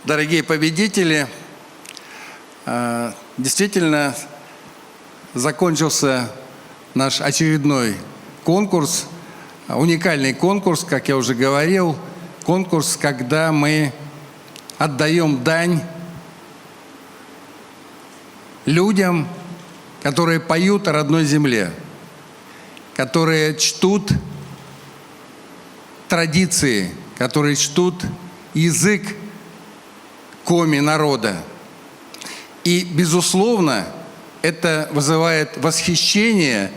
Дорогие победители, э, действительно закончился наш очередной конкурс, уникальный конкурс, как я уже говорил, конкурс, когда мы отдаём дань людям, которые поют о родной земле, которые чтут традиции, которые чтут язык коми народа. И, безусловно, это вызывает восхищение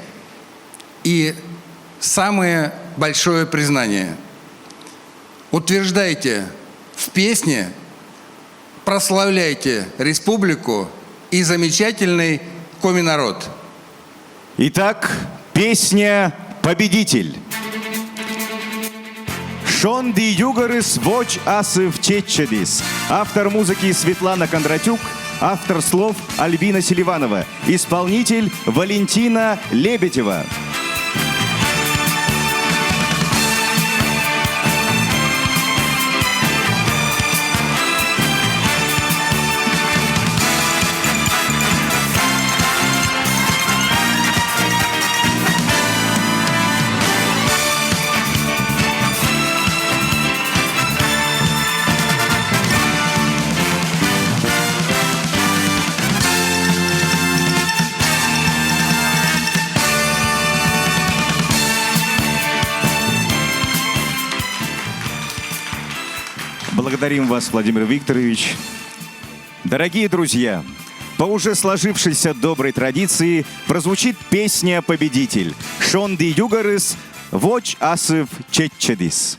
и самое большое признание. Утверждайте в песне, прославляйте республику и замечательный коми народ. Итак, песня «Победитель». Шонді югӧрыс водз асыв чеччӧдіс. Автор музыки Светлана Кондратюк, автор слов Альбина Селиванова, исполнитель Валентина Лебедева. Благодарим вас, Владимир Викторович. Дорогие друзья, по уже сложившейся доброй традиции прозвучит песня «Победитель». Шонді югӧрыс водз асыв чеччӧдіс.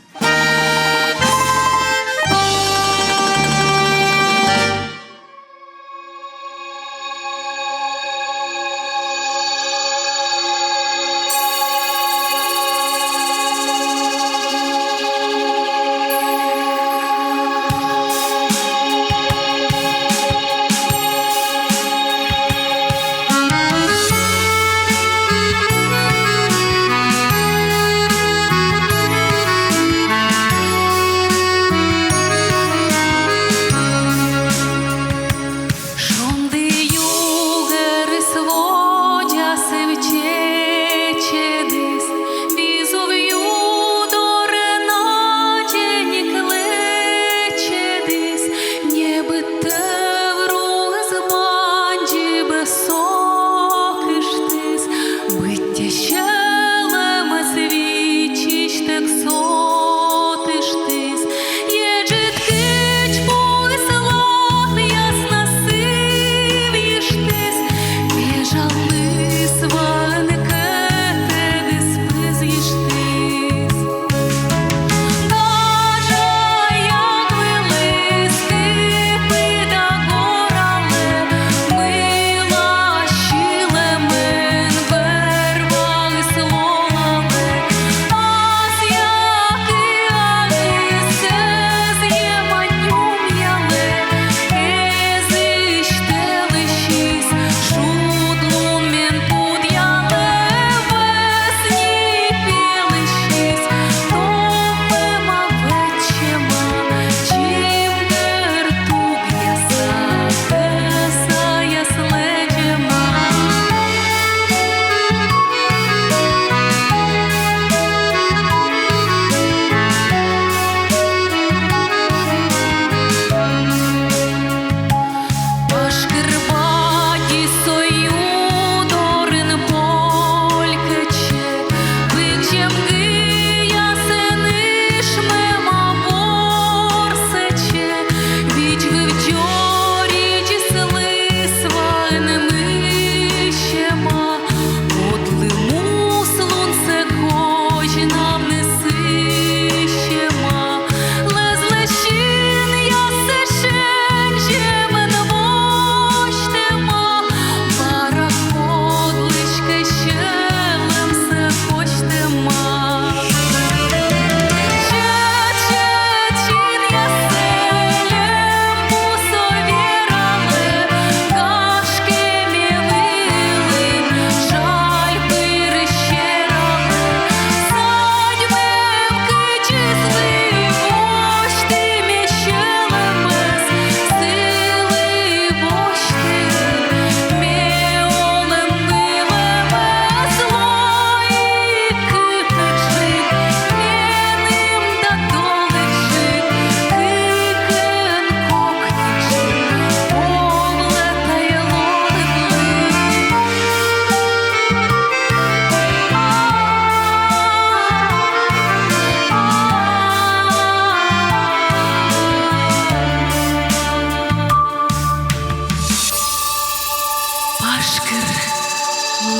Шкыр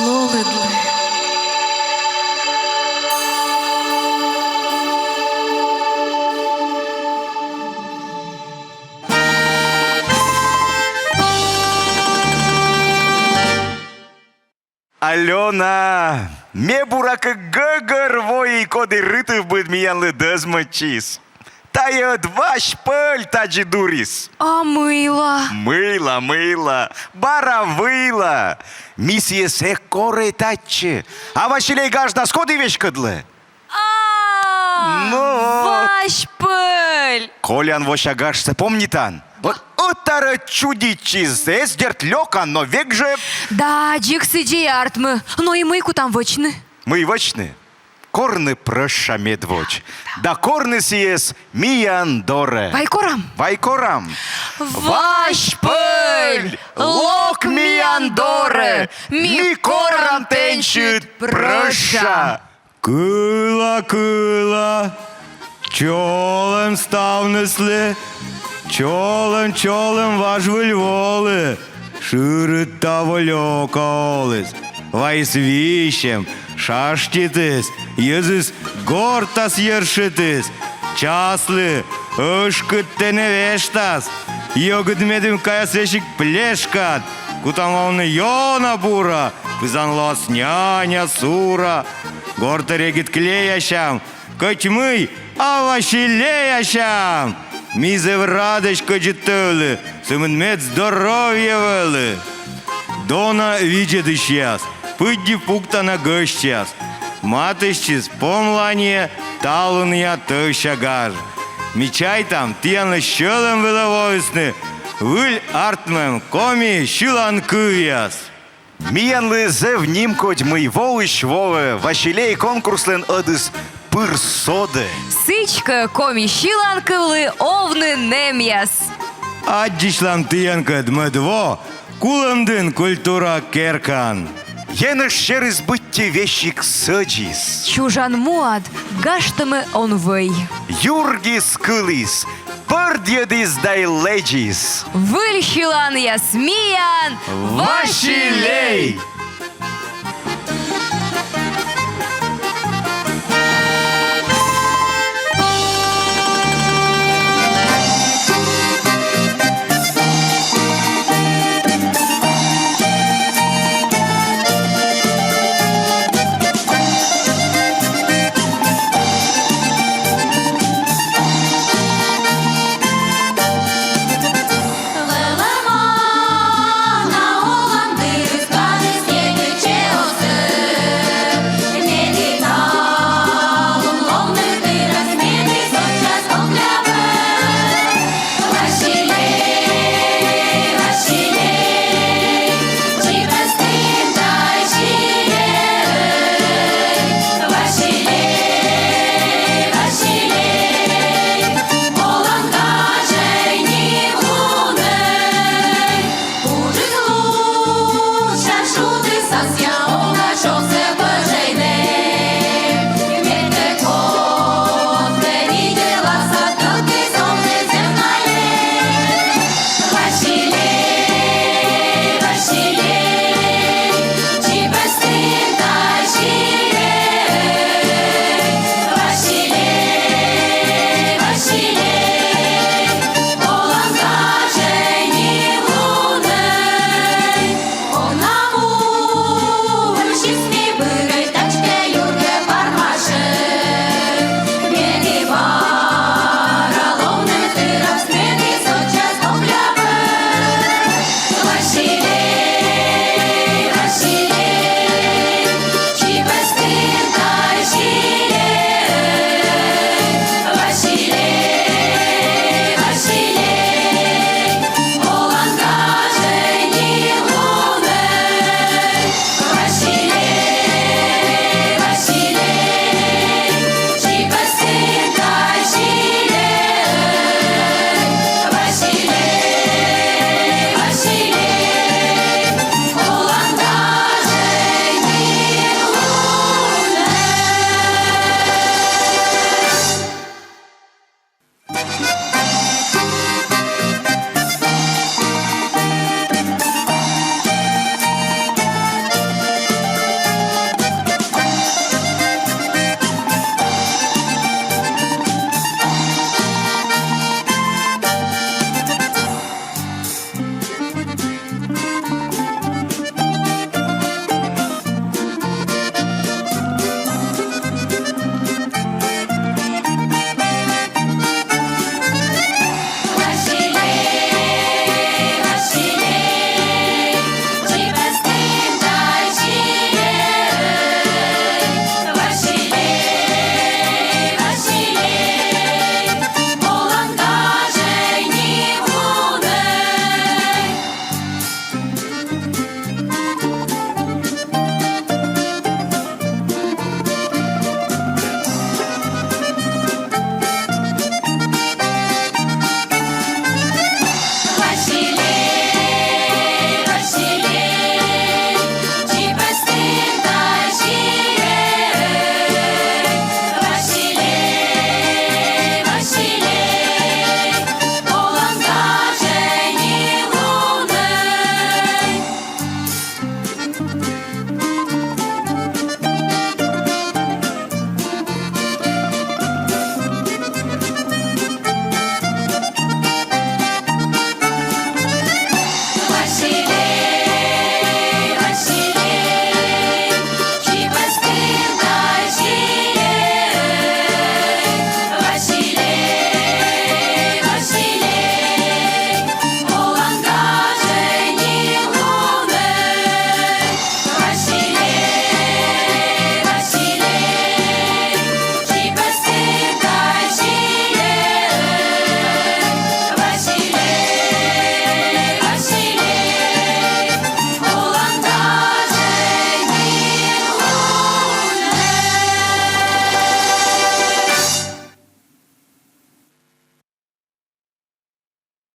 лолыдлы. Алёна, ме, буракӧ, гӧгӧрвои, коді рытывбыд миянлы дӧзмӧдчис. Тайӧ ӧд Вась Пӧль тадзи дурис. А мыйла? Мыйла, мыйла. Бара выйла. Ми сійӧс эг корӧй татчӧ. А Василей гажнас коді веськӧдлӧ? А, ну, Вась Пӧль! Колян вося гажсӧ помнитан? Вот ӧтарӧ чудитчис, эз, дерт, лёкан, но век жӧ. Да, дзик сідзи артмӧ. Но и мый кутам вӧчны? Мый вӧчны? Корны прӧща медводз. Да корны сійӧс миян дорӧ. Вай корам. Вай корам. Вась Пӧль, лок миян дорӧ, ми корам тэнсьыд прӧща. Кыла, кыла, чолӧм ставныслы, чолӧм, чолӧм важ выль волы, шырыд таво лёка оліс, вайис висьӧм, шаштитіс, йӧзыс гортас йӧршитіс, часлы, ӧшкыд тэнӧ вештас, йӧгыд медым каяс весиг плешкад, кутам вӧлны ёна бура, пызан лоас няня сура. Гортӧ регыд клеясям, кӧть мый, а Василеясям. Ми зэв радӧсь кӧдзыд тӧвлы, сӧмын мед здоровье вӧлі. Дона видзӧдысьяс, пыдди пуктана гӧсьтъяс. Матыстчис помланьӧ талунъя тӧвся гаж. Ми чайтам, тіянлы сьӧлӧм вылӧ воисны выль артмӧм коми сьылан кывъяс. Миянлы зэв нимкодь, мый воысь воӧ Василей конкурслӧн ӧдыс пыр содӧ. Сідзкӧ, коми сьылан кывлы овны нэмъяс. Аддзысьлам тіянкӧд мӧд во Кулӧмдін культура керкаын. Енэж сьӧрыс быттьӧ весиг сӧдзис. Чужан муад гажтӧмӧ он вӧй. Юргис, кыліс, бӧрдйӧдіс дай лэдзис. Выль сьыланъяс миян Василей!